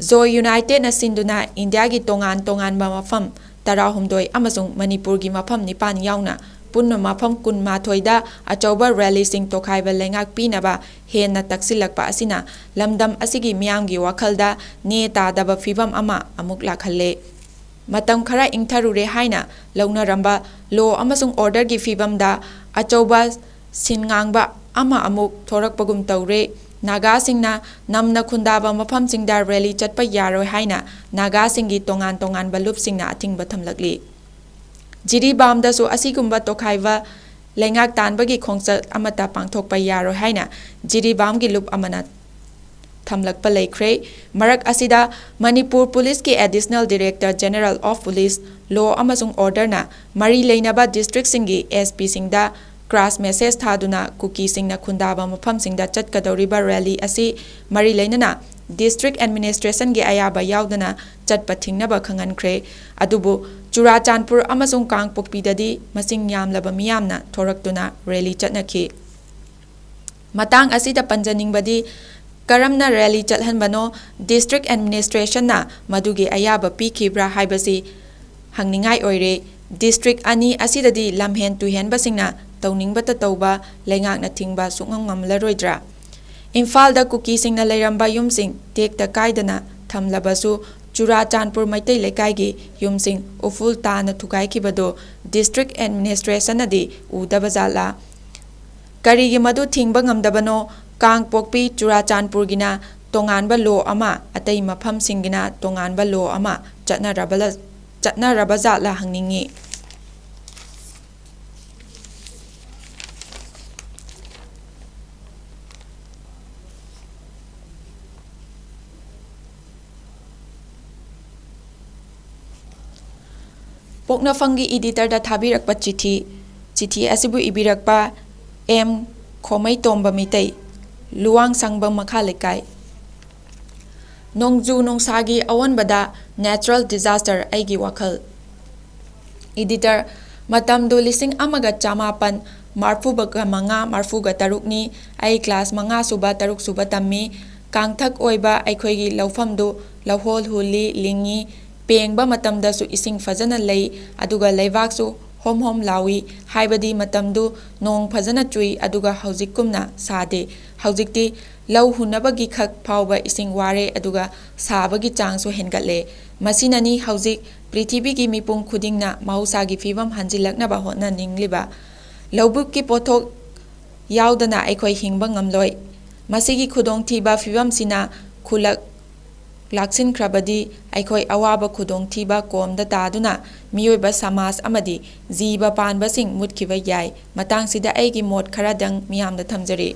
ꯖꯣꯏ ꯌꯨꯅꯥꯏꯇꯦꯗꯅ ꯁꯤꯟꯗꯨꯅ ꯏꯟꯗꯤꯌꯥꯒꯤ ꯇꯣꯉꯥꯟ ꯇꯣꯉꯥꯟꯕ ꯃꯐꯝ ꯇꯔꯥꯍꯨꯝꯗꯣꯏ ꯑꯃꯁꯨꯡ ꯃꯅꯤꯄꯨꯔꯒꯤ ꯃꯐꯝ ꯅꯤꯄꯥꯟ ꯌꯥꯎꯅ ꯄꯨꯟꯅ ꯃꯐꯝ ꯀꯨꯟꯃꯥꯊꯣꯏꯗ ꯑꯆꯧꯕ ꯔꯦꯂꯤꯁꯤꯡ ꯇꯣꯈꯥꯏꯕ ꯂꯩꯉꯥꯛ ꯄꯤꯅꯕ ꯍꯦꯟꯅ ꯇꯛꯁꯤꯜꯂꯛꯄ ꯑꯁꯤꯅ ꯂꯝꯗꯝ ꯑꯁꯤꯒꯤ ꯃꯤꯌꯥꯝꯒꯤ ꯋꯥꯈꯜꯗ ꯅꯦ ꯇꯥꯗꯕ ꯐꯤꯚꯝ ꯑꯃ ꯑꯃꯨꯛ ꯂꯥꯛꯍꯜꯂꯦ꯫ ꯃꯇꯝ ꯈꯔ ꯏꯪꯊꯔꯨꯔꯦ ꯍꯥꯏꯅ ꯂꯧꯅꯔꯝꯕ ꯂꯣ ꯑꯃꯁꯨꯡ ꯑꯣꯔꯗꯔꯒꯤ ꯐꯤꯚꯝꯗ ꯑꯆꯧꯕ ꯁꯤꯟꯉꯥꯡꯕ ꯑꯃ ꯑꯃꯨꯛ ꯊꯣꯔꯛꯄꯒꯨꯝ ꯇꯧꯔꯦ꯫ ꯅꯥꯒꯥꯁꯤꯡꯅ ꯅꯝꯅ ꯈꯨꯟꯗꯥꯕ ꯃꯐꯝꯁꯤꯡꯗ ꯔꯦꯂꯤ ꯆꯠꯄ ꯌꯥꯔꯣꯏ ꯍꯥꯏꯅ ꯅꯥꯒꯥꯁꯤꯡꯒꯤ ꯇꯣꯉꯥꯟ ꯇꯣꯉꯥꯟꯕ ꯂꯨꯞꯁꯤꯡꯅ ꯑꯊꯤꯡꯕ ꯊꯝꯂꯛꯂꯤ꯫ ꯖꯤꯔꯤꯕꯥꯝꯗꯁꯨ ꯑꯁꯤꯒꯨꯝꯕ ꯇꯣꯈꯥꯏꯕ ꯂꯩꯉꯥꯛ ꯇꯥꯟꯕꯒꯤ ꯈꯣꯡꯆꯠ ꯑꯃꯠꯇ ꯄꯥꯡꯊꯣꯛꯄ ꯌꯥꯔꯣꯏ ꯍꯥꯏꯅ ꯖꯤꯔꯤꯕꯥꯝꯒꯤ ꯂꯨꯞ ꯑꯃꯅ ꯊꯝꯂꯛꯄ ꯂꯩꯈ꯭ꯔꯦ꯫ ꯃꯔꯛ ꯑꯁꯤꯗ ꯃꯅꯤꯄꯨꯔ ꯄꯨꯂꯤꯁꯀꯤ Additional Director General of Police, Law ꯑꯃꯁꯨꯡ Orderꯅ ꯃꯔꯤ ꯂꯩꯅꯕ ꯗꯤꯁꯇ꯭ꯔꯤꯛꯁꯤꯡꯒꯤ ꯑꯦꯁ ꯄꯤꯁꯤꯡꯗ ꯀ꯭ꯔꯥꯁ ꯃꯦꯁꯦꯖ ꯊꯥꯗꯨꯅ ꯀꯨꯀꯤꯁꯤꯡꯅ ꯈꯨꯟꯗꯥꯕ ꯃꯐꯝꯁꯤꯡꯗ ꯆꯠꯀꯗꯧꯔꯤꯕ ꯔꯦꯂꯤ ꯑꯁꯤ ꯃꯔꯤ ꯂꯩꯅꯅ ꯗꯤꯁꯇ꯭ꯔꯤꯛ ꯑꯦꯗꯃꯤꯅꯤꯁꯇ꯭ꯔꯦꯁꯟꯒꯤ ꯑꯌꯥꯕ ꯌꯥꯎꯗꯅ ꯆꯠꯄ ꯊꯤꯡꯅꯕ ꯈꯪꯍꯟꯈ꯭ꯔꯦ꯫ ꯑꯗꯨꯕꯨ ꯆꯨꯔꯥꯆꯥꯟꯄꯨꯔ ꯑꯃꯁꯨꯡ ꯀꯥꯡꯄꯣꯛꯄꯤꯗꯗꯤ ꯃꯁꯤꯡ ꯌꯥꯝꯂꯕ ꯃꯤꯌꯥꯝꯅ ꯊꯣꯔꯛꯇꯨꯅ ꯔꯦꯂꯤ ꯆꯠꯅꯈꯤ꯫ ꯃꯇꯥꯡ ꯑꯁꯤꯗ ꯄꯟꯖꯅꯤꯡꯕꯗꯤ, ꯀꯔꯝꯅ rally ꯆꯠꯍꯟꯕꯅꯣ, district administrationꯅ ꯃꯗꯨꯒꯤ ꯑꯌꯥꯕ ꯄꯤꯈꯤꯕ꯭ꯔꯥ ꯍꯥꯏꯕꯁꯤ ꯍꯪꯅꯤꯡꯉꯥꯏ ꯑꯣꯏꯔꯦ꯫ District ꯑꯅꯤ ꯑꯁꯤꯗꯗꯤ ꯂꯝꯍꯦꯟ ꯇꯨꯍꯦꯟꯕꯁꯤꯡꯅ ꯇꯧꯅꯤꯡꯕꯇ ꯇꯧꯕ ꯂꯩꯉꯥꯛꯅ ꯊꯤꯡꯕ ꯁꯨꯛꯉꯝ ꯉꯝꯂꯔꯣꯏꯗ꯭ꯔꯥ? ꯏꯝꯐꯥꯜꯗ ꯀꯨꯀꯤꯁꯤꯡꯅ ꯂꯩꯔꯝꯕ ꯌꯨꯝꯁꯤꯡ ꯇꯦꯛꯇ ꯀꯥꯏꯗꯅ ꯊꯝꯂꯕꯁꯨ, ꯆꯨꯔꯥꯆꯥꯟꯄꯨꯔ ꯃꯩꯇꯩ ꯂꯩꯀꯥꯏꯒꯤ ꯌꯨꯝꯁꯤꯡ ꯎꯐꯨꯜ ꯇꯥꯅ ꯊꯨꯒꯥꯏꯈꯤꯕꯗꯨ district administrationꯅꯗꯤ ꯎꯗꯕ ꯖꯥꯠꯂꯥ? ꯀꯔꯤꯒꯤ ꯃꯗꯨ ꯊꯤꯡꯕ ꯉꯝꯗꯕꯅꯣ? ꯀꯥꯡꯄꯣꯛꯄꯤ ꯆꯨꯔꯥꯆꯥꯟꯄꯨꯔꯒꯤꯅ ꯇꯣꯉꯥꯟꯕ law ꯑꯃ, ꯑꯇꯩ ꯃꯐꯝꯁꯤꯡꯒꯤꯅ ꯇꯣꯉꯥꯟꯕ law ꯑꯃ ꯆꯠꯅꯔꯕ-, ꯆꯠꯅꯔꯕ ꯖꯥꯠꯂꯥ ꯍꯪꯅꯤꯡꯏ꯫ ꯄꯣꯛꯅꯐꯝꯒꯤ editorꯗ ꯊꯥꯕꯤꯔꯛꯄ ꯆꯤꯊꯤ꯫ ꯆꯤꯊꯤ ꯑꯁꯤꯕꯨ ꯏꯕꯤꯔꯛꯄ ꯑꯦꯝ ꯈꯣꯃꯩꯇꯣꯝꯕ ꯃꯤꯇꯩ, ꯂꯨꯋꯥꯡꯁꯪꯕꯝ ꯃꯈꯥ ꯂꯩꯀꯥꯏ꯫ ꯅꯣꯡꯖꯨ ꯅꯨꯡꯁꯥꯒꯤ ꯑꯑꯣꯟꯕꯗ natural disaster ꯑꯩꯒꯤ ꯋꯥꯈꯜ꯫ Editor, ꯃꯇꯝꯗꯨ ꯂꯤꯁꯤꯡ ꯑꯃꯒ ꯆꯃꯥꯄꯟ ꯃꯔꯐꯨꯒ ꯃꯉꯥ, ꯃꯔꯐꯨꯒ ꯇꯔꯨꯛꯅꯤ꯫ ꯑꯩ class ꯃꯉꯥ ꯁꯨꯕ, ꯇꯔꯨꯛ ꯁꯨꯕ ꯇꯝꯃꯤ꯫ ꯀꯥꯡꯊꯛ ꯑꯣꯏꯕ ꯑꯩꯈꯣꯏꯒꯤ ꯂꯧꯐꯝꯗꯨ ꯂꯧꯍꯣꯜ ꯍꯨꯜꯂꯤ, ꯂꯤꯡꯉꯤ꯫ ꯄꯦꯡꯕ ꯃꯇꯝꯗꯁꯨ ꯏꯁꯤꯡ ꯐꯖꯅ ꯂꯩ, ꯑꯗꯨꯒ ꯂꯩꯕꯥꯛꯁꯨ ꯍꯣꯝ ꯍꯣꯝ ꯂꯥꯎꯏ, ꯍꯥꯏꯕꯗꯤ ꯃꯇꯝꯗꯨ ꯅꯣꯡ ꯐꯖꯅ ꯆꯨꯏ, ꯑꯗꯨꯒ ꯍꯧꯖꯤꯛꯀꯨꯝꯅ ꯁꯥꯗꯦ꯫ ꯍꯧꯖꯤꯛꯇꯤ ꯂꯧ ꯍꯨꯟꯅꯕꯒꯤ ꯈꯛ ꯐꯥꯎꯕ ꯏꯁꯤꯡ ꯋꯥꯔꯦ, ꯑꯗꯨꯒ ꯁꯥꯕꯒꯤ ꯆꯥꯡꯁꯨ ꯍꯦꯟꯒꯠꯂꯦ꯫ ꯃꯁꯤꯅꯅꯤ ꯍꯧꯖꯤꯛ ꯄ꯭ꯔꯤꯊꯤꯕꯤꯒꯤ ꯃꯤꯄꯨꯝ ꯈꯨꯗꯤꯡꯅ ꯃꯍꯧꯁꯥꯒꯤ ꯐꯤꯕꯝ ꯍꯟꯖꯤꯜꯂꯛꯅꯕ ꯍꯣꯠꯅꯅꯤꯡꯂꯤꯕ꯫ ꯂꯧꯕꯨꯛꯀꯤ ꯄꯣꯠꯊꯣꯛ ꯌꯥꯎꯗꯅ ꯑꯩꯈꯣꯏ ꯍꯤꯡꯕ ꯉꯝꯂꯣꯏ꯫ ꯃꯁꯤꯒꯤ ꯈꯨꯗꯣꯡꯊꯤꯕ ꯐꯤꯕꯝꯁꯤꯅ ꯈꯨꯜꯂꯛ ꯂꯥꯛꯁꯤꯟꯈ꯭ꯔꯕꯗꯤ ꯑꯩꯈꯣꯏ ꯑꯋꯥꯕ ꯈꯨꯗꯣꯡꯊꯤꯕ ꯀꯣꯝꯗ ꯇꯥꯗꯨꯅ ꯃꯤꯑꯣꯏꯕ ꯁꯃꯥꯖ ꯑꯃꯗꯤ ꯖꯤꯕ ꯄꯥꯟꯕꯁꯤꯡ ꯃꯨꯠꯈꯤꯕ ꯌꯥꯏ꯫ ꯃꯇꯥꯡꯁꯤꯗ ꯑꯩꯒꯤ ꯃꯣꯠ ꯈꯔꯗꯪ ꯃꯤꯌꯥꯝꯗ ꯊꯝꯖꯔꯤ꯫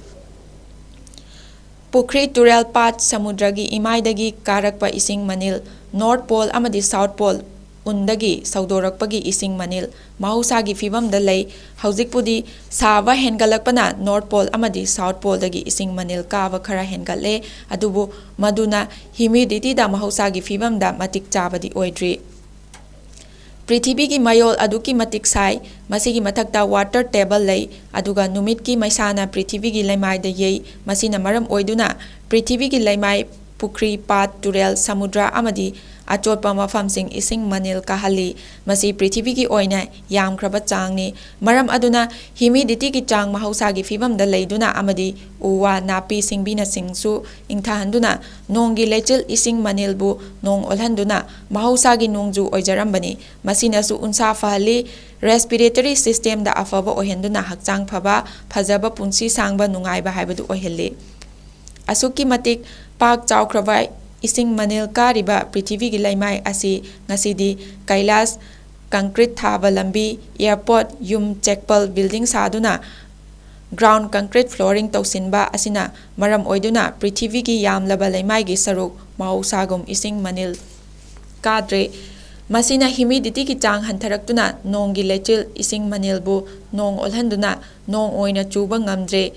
ꯄꯨꯈ꯭ꯔꯤ, ꯇꯨꯔꯦꯜ, ꯄꯥꯠ, ꯁꯃꯨꯗ꯭ꯔꯒꯤ ꯏꯃꯥꯏꯗꯒꯤ ꯀꯥꯔꯛꯄ ꯏꯁꯤꯡ ꯃꯅꯤꯜ, North Pole ꯑꯃꯗꯤ South Pole ꯎꯟꯗꯒꯤ ꯁꯧꯗꯣꯔꯛꯄꯒꯤ ꯏꯁꯤꯡ ꯃꯅꯤꯜ ꯃꯍꯧꯁꯥꯒꯤ ꯐꯤꯕꯝꯗ ꯂꯩ꯫ ꯍꯧꯖꯤꯛꯄꯨꯗꯤ ꯁꯥꯕ ꯍꯦꯟꯒꯠꯂꯛꯄꯅ North Pole ꯑꯃꯗꯤ South Poleꯗꯒꯤ ꯏꯁꯤꯡ ꯃꯅꯤꯜ ꯀꯥꯕ ꯈꯔ ꯍꯦꯟꯒꯠꯂꯦ, ꯑꯗꯨꯕꯨ ꯃꯗꯨꯅ humidityꯗ ꯃꯍꯧꯁꯥꯒꯤ ꯐꯤꯕꯝꯗ ꯃꯇꯤꯛ ꯆꯥꯕꯗꯤ ꯑꯣꯏꯗ꯭ꯔꯤ꯫ ꯄ꯭ꯔꯤꯊꯤꯕꯤꯒꯤ ꯃꯌꯣꯜ ꯑꯗꯨꯛꯀꯤ ꯃꯇꯤꯛ ꯁꯥꯏ꯫ ꯃꯁꯤꯒꯤ ꯃꯊꯛꯇ water table ꯂꯩ, ꯑꯗꯨꯒ ꯅꯨꯃꯤꯠꯀꯤ ꯃꯩꯁꯥꯅ ꯄ꯭ꯔꯤꯊꯤꯕꯤꯒꯤ ꯂꯩꯃꯥꯏꯗ ꯌꯩ꯫ ꯃꯁꯤꯅ ꯃꯔꯝ ꯑꯣꯏꯗꯨꯅ ꯄ꯭ꯔꯤꯊꯤꯕꯤꯒꯤ ꯂꯩꯃꯥꯏ, ꯄꯨꯈ꯭ꯔꯤ, ꯄꯥꯠ, ꯇꯨꯔꯦꯜ, ꯁꯃꯨꯗ꯭ꯔ ꯑꯃꯗꯤ ꯑꯆꯣꯠꯄ ꯃꯐꯝꯁꯤꯡ ꯏꯁꯤꯡ ꯃꯅꯤꯜ ꯀꯥꯍꯜꯂꯤ꯫ ꯃꯁꯤ ꯄ꯭ꯔꯤꯊꯤꯕꯤꯒꯤ ꯑꯣꯏꯅ ꯌꯥꯝꯈ꯭ꯔꯕ ꯆꯥꯡꯅꯤ꯫ ꯃꯔꯝ ꯑꯗꯨꯅ humidityꯒꯤ ꯆꯥꯡ ꯃꯍꯧꯁꯥꯒꯤ ꯐꯤꯕꯝꯗ ꯂꯩꯗꯨꯅ ꯑꯃꯗꯤ ꯎ ꯋꯥ, ꯅꯥꯄꯤ ꯁꯤꯡꯕꯤꯅꯁꯤꯡꯁꯨ ꯏꯪꯊꯍꯟꯗꯨꯅ ꯅꯣꯡꯒꯤ ꯂꯩꯆꯤꯜ ꯏꯁꯤꯡ ꯃꯅꯤꯜꯕꯨ ꯅꯣꯡ ꯑꯣꯜꯍꯟꯗꯨꯅ ꯃꯍꯧꯁꯥꯒꯤ ꯅꯣꯡꯖꯨ ꯑꯣꯏꯖꯔꯝꯕꯅꯤ꯫ ꯃꯁꯤꯅꯁꯨ ꯎꯟꯁꯥ ꯐꯍꯜꯂꯤ, respiratory systemꯗ ꯑꯐꯕ ꯑꯣꯏꯍꯟꯗꯨꯅ ꯍꯛꯆꯥꯡ ꯐꯕ, ꯐꯖꯕ, ꯄꯨꯟꯁꯤ ꯁꯥꯡꯕ, ꯅꯨꯡꯉꯥꯏꯕ ꯍꯥꯏꯕꯗꯨ ꯑꯣꯏꯍꯜꯂꯤ꯫ ꯑꯁꯨꯛꯀꯤ ꯃꯇꯤꯛ ꯄꯥꯛ ꯆꯥꯎꯈ꯭ꯔꯕ ꯏꯁꯤꯡ ꯃꯅꯤꯜ ꯀꯥꯔꯤꯕ ꯄ꯭ꯔꯤꯊꯤꯕꯤꯒꯤ ꯂꯩꯃꯥꯏ ꯑꯁꯤ ꯉꯁꯤꯗꯤ ꯀꯩꯂꯥꯁ, concrete ꯊꯥꯕ ꯂꯝꯕꯤ, airport, ꯌꯨꯝ, ꯆꯦꯛꯄꯜ, building ꯁꯥꯗꯨꯅ ground concrete flooring ꯇꯧꯁꯤꯟꯕ ꯑꯁꯤꯅ ꯃꯔꯝ ꯑꯣꯏꯗꯨꯅ ꯄ꯭ꯔꯤꯊꯤꯕꯤꯒꯤ ꯌꯥꯝꯂꯕ ꯂꯩꯃꯥꯏꯒꯤ ꯁꯔꯨꯛ ꯃꯍꯧꯁꯥꯒꯨꯝ ꯏꯁꯤꯡ ꯃꯅꯤꯜ ꯀꯥꯗ꯭ꯔꯦ꯫ ꯃꯁꯤꯅ humidityꯒꯤ ꯆꯥꯡ ꯍꯟꯊꯔꯛꯇꯨꯅ ꯅꯣꯡꯒꯤ ꯂꯩꯆꯤꯜ ꯏꯁꯤꯡ ꯃꯅꯤꯜꯕꯨ ꯅꯣꯡ ꯑꯣꯜꯍꯟꯗꯨꯅ ꯅꯣꯡ ꯑꯣꯏꯅ ꯆꯨꯕ ꯉꯝꯗ꯭ꯔꯦ꯫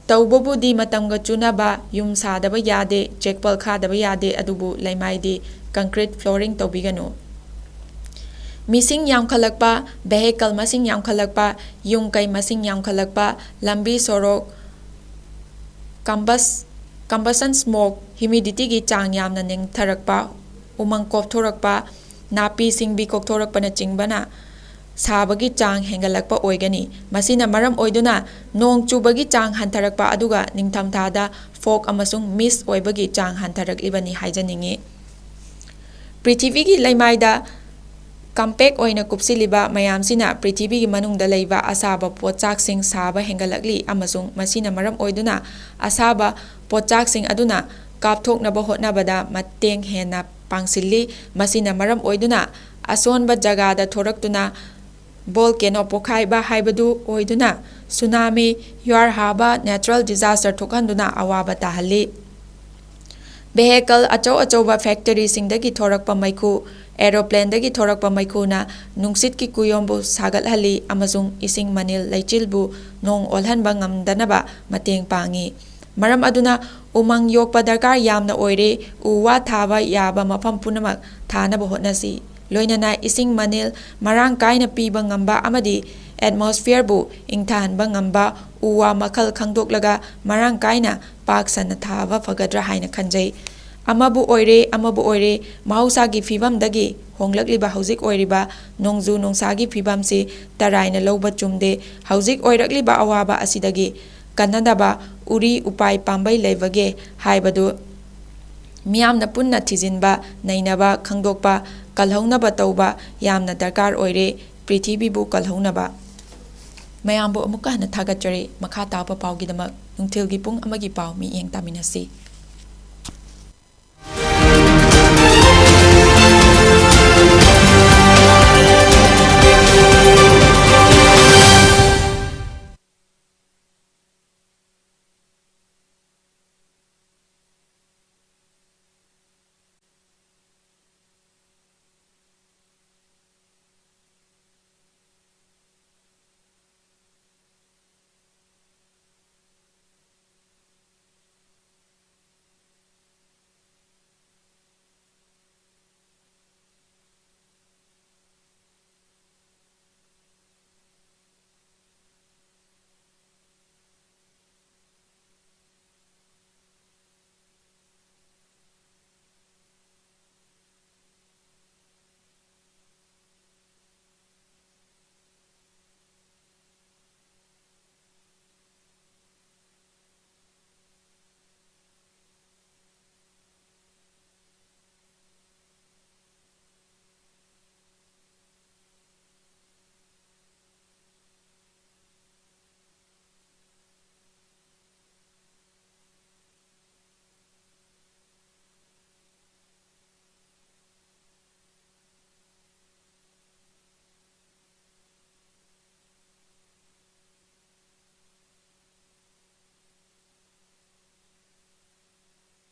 ꯇꯧꯕꯕꯨꯗꯤ ꯃꯇꯝꯒ ꯆꯨꯅꯕ ꯌꯨꯝ ꯁꯥꯗꯕ ꯌꯥꯗꯦ, ꯆꯦꯛꯄꯜ ꯈꯥꯗꯕ ꯌꯥꯗꯦ, ꯑꯗꯨꯕꯨ ꯂꯩꯃꯥꯏꯗꯤ concrete flooring ꯇꯧꯕꯤꯒꯅꯨ꯫ ꯃꯤꯁꯤꯡ ꯌꯥꯝꯈꯠꯂꯛꯄ, vehicle ꯃꯁꯤꯡ ꯌꯥꯝꯈꯠꯂꯛꯄ, ꯌꯨꯝ ꯀꯩ ꯃꯁꯤꯡ ꯌꯥꯝꯈꯠꯂꯛꯄ, ꯂꯝꯕꯤ ꯁꯣꯔꯣꯛ, combus-, combustion smoke, humidityꯒꯤ ꯆꯥꯡ ꯌꯥꯝꯅ ꯅꯦꯝꯊꯔꯛꯄ, ꯎꯃꯪ ꯀꯣꯛꯊꯣꯔꯛꯄ, ꯅꯥꯄꯤ ꯁꯤꯡꯕꯤ ꯀꯣꯛꯊꯣꯔꯛꯄꯅꯆꯤꯡꯕꯅ ꯁꯥꯕꯒꯤ ꯆꯥꯡ ꯍꯦꯟꯒꯠꯂꯛꯄ ꯑꯣꯏꯒꯅꯤ꯫ ꯃꯁꯤꯅ ꯃꯔꯝ ꯑꯣꯏꯗꯨꯅ ꯅꯣꯡ ꯆꯨꯕꯒꯤ ꯆꯥꯡ ꯍꯟꯊꯔꯛꯄ, ꯑꯗꯨꯒ ꯅꯤꯡꯊꯝꯊꯥꯗ fog ꯑꯃꯁꯨꯡ mist ꯑꯣꯏꯕꯒꯤ ꯆꯥꯡ ꯍꯟꯊꯔꯛꯂꯤꯕꯅꯤ ꯍꯥꯏꯖꯅꯤꯡꯏ꯫ ꯄ꯭ꯔꯤꯊꯤꯕꯤꯒꯤ ꯂꯩꯃꯥꯏꯗ compact ꯑꯣꯏꯅ ꯀꯨꯞꯁꯤꯜꯂꯤꯕ ꯃꯌꯥꯝꯁꯤꯅ ꯄ꯭ꯔꯤꯊꯤꯕꯤꯒꯤ ꯃꯅꯨꯡꯗ ꯂꯩꯕ ꯑꯁꯥꯕ ꯄꯣꯠꯆꯥꯛꯁꯤꯡ ꯁꯥꯕ ꯍꯦꯟꯒꯠꯂꯛꯂꯤ, ꯑꯃꯁꯨꯡ ꯃꯁꯤꯅ ꯃꯔꯝ ꯑꯣꯏꯗꯨꯅ ꯑꯁꯥꯕ ꯄꯣꯠꯆꯥꯛꯁꯤꯡ ꯑꯗꯨꯅ ꯀꯥꯞꯊꯣꯛꯅꯕ ꯍꯣꯠꯅꯕꯗ ꯃꯇꯦꯡ ꯍꯦꯟꯅ ꯄꯥꯡꯁꯤꯜꯂꯤ꯫ ꯃꯁꯤꯅ ꯃꯔꯝ ꯑꯣꯏꯗꯨꯅ ꯑꯁꯣꯟꯕ ꯖꯒꯥꯗ ꯊꯣꯔꯛꯇꯨꯅ volcano ꯄꯣꯈꯥꯏꯕ ꯍꯥꯏꯕꯗꯨ ꯑꯣꯏꯗꯨꯅ tsunami, ꯌꯨꯍꯥꯔ ꯍꯥꯕ, natural disaster ꯊꯣꯛꯍꯟꯗꯨꯅ ꯑꯋꯥꯕ ꯇꯥꯍꯜꯂꯤ꯫ Vehicle ꯑꯆꯧ ꯑꯆꯧꯕ factoryꯁꯤꯡꯗꯒꯤ ꯊꯣꯔꯛꯄ ꯃꯩꯈꯨ, aeroplaneꯗꯒꯤ ꯊꯣꯔꯛꯄ ꯃꯩꯈꯨꯅ ꯅꯨꯡꯁꯤꯠꯀꯤ ꯀꯨꯌꯣꯝꯕꯨ ꯁꯥꯒꯠꯍꯜꯂꯤ ꯑꯃꯁꯨꯡ ꯏꯁꯤꯡ ꯃꯅꯤꯜ ꯂꯩꯆꯤꯜꯕꯨ ꯅꯣꯡ ꯑꯣꯜꯍꯟꯕ ꯉꯝꯗꯅꯕ ꯃꯇꯦꯡ ꯄꯥꯡꯏ꯫ ꯃꯔꯝ ꯑꯗꯨꯅ ꯎꯃꯪ ꯌꯣꯛꯄ ꯗꯔꯀꯥꯔ ꯌꯥꯝꯅ ꯑꯣꯏꯔꯦ꯫ ꯎ ꯋꯥ ꯊꯥꯕ ꯌꯥꯕ ꯃꯐꯝ ꯄꯨꯝꯅꯃꯛ ꯊꯥꯅꯕ ꯍꯣꯠꯅꯁꯤ꯫ ꯂꯣꯏꯅꯅ ꯏꯁꯤꯡ ꯃꯅꯤꯜ ꯃꯔꯥꯡ ꯀꯥꯏꯅ ꯄꯤꯕ ꯉꯝꯕ ꯑꯃꯗꯤ atmosphere ꯕꯨ ꯏꯪꯊꯍꯟꯕ ꯉꯝꯕ ꯎ ꯋꯥ ꯃꯈꯜ ꯈꯪꯗꯣꯛꯂꯒ ꯃꯔꯥꯡ ꯀꯥꯏꯅ ꯄꯥꯛ ꯁꯟꯅ ꯊꯥꯕ ꯐꯒꯗ꯭ꯔꯥ ꯍꯥꯏꯅ ꯈꯟꯖꯩ꯫ ꯑꯃꯕꯨ ꯑꯣꯏꯔꯦ, ꯑꯃꯕꯨ ꯑꯣꯏꯔꯦ, ꯃꯍꯧꯁꯥꯒꯤ ꯐꯤꯕꯝꯗꯒꯤ ꯍꯣꯡꯂꯛꯂꯤꯕ ꯍꯧꯖꯤꯛ ꯑꯣꯏꯔꯤꯕ ꯅꯣꯡꯖꯨ ꯅꯨꯡꯁꯥꯒꯤ ꯐꯤꯕꯝꯁꯤ ꯇꯔꯥꯏꯅ ꯂꯧꯕ ꯆꯨꯝꯗꯦ꯫ ꯍꯧꯖꯤꯛ ꯑꯣꯏꯔꯛꯂꯤꯕ ꯑꯋꯥꯕ ꯑꯁꯤꯗꯒꯤ ꯀꯟꯅꯅꯕ ꯎꯔꯤ ꯎꯄꯥꯏ ꯄꯥꯝꯕꯩ ꯂꯩꯕꯒꯦ ꯍꯥꯏꯕꯗꯨ ꯃꯤꯌꯥꯝꯅ ꯄꯨꯟꯅ ꯊꯤꯖꯤꯟꯕ, ꯅꯩꯅꯕ, ꯈꯪꯗꯣꯛꯄ, ꯀꯜꯍꯧꯅꯕ ꯇꯧꯕ ꯌꯥꯝꯅ ꯗꯔꯀꯥꯔ ꯑꯣꯏꯔꯦ꯫ ꯄ꯭ꯔꯤꯊꯤꯕꯤꯕꯨ ꯀꯜꯍꯧꯅꯕ꯫ ꯃꯌꯥꯝꯕꯨ ꯑꯃꯨꯛꯀ ꯍꯟꯅ ꯊꯥꯒꯠꯆꯔꯤ꯫ ꯃꯈꯥ ꯇꯥꯕ ꯄꯥꯎꯒꯤꯗꯃꯛ ꯅꯨꯡꯊꯤꯜꯒꯤ ꯄꯨꯡ ꯑꯃꯒꯤ ꯄꯥꯎ ꯃꯤꯠꯌꯦꯡ ꯇꯥꯃꯤꯟꯅꯁꯤ꯫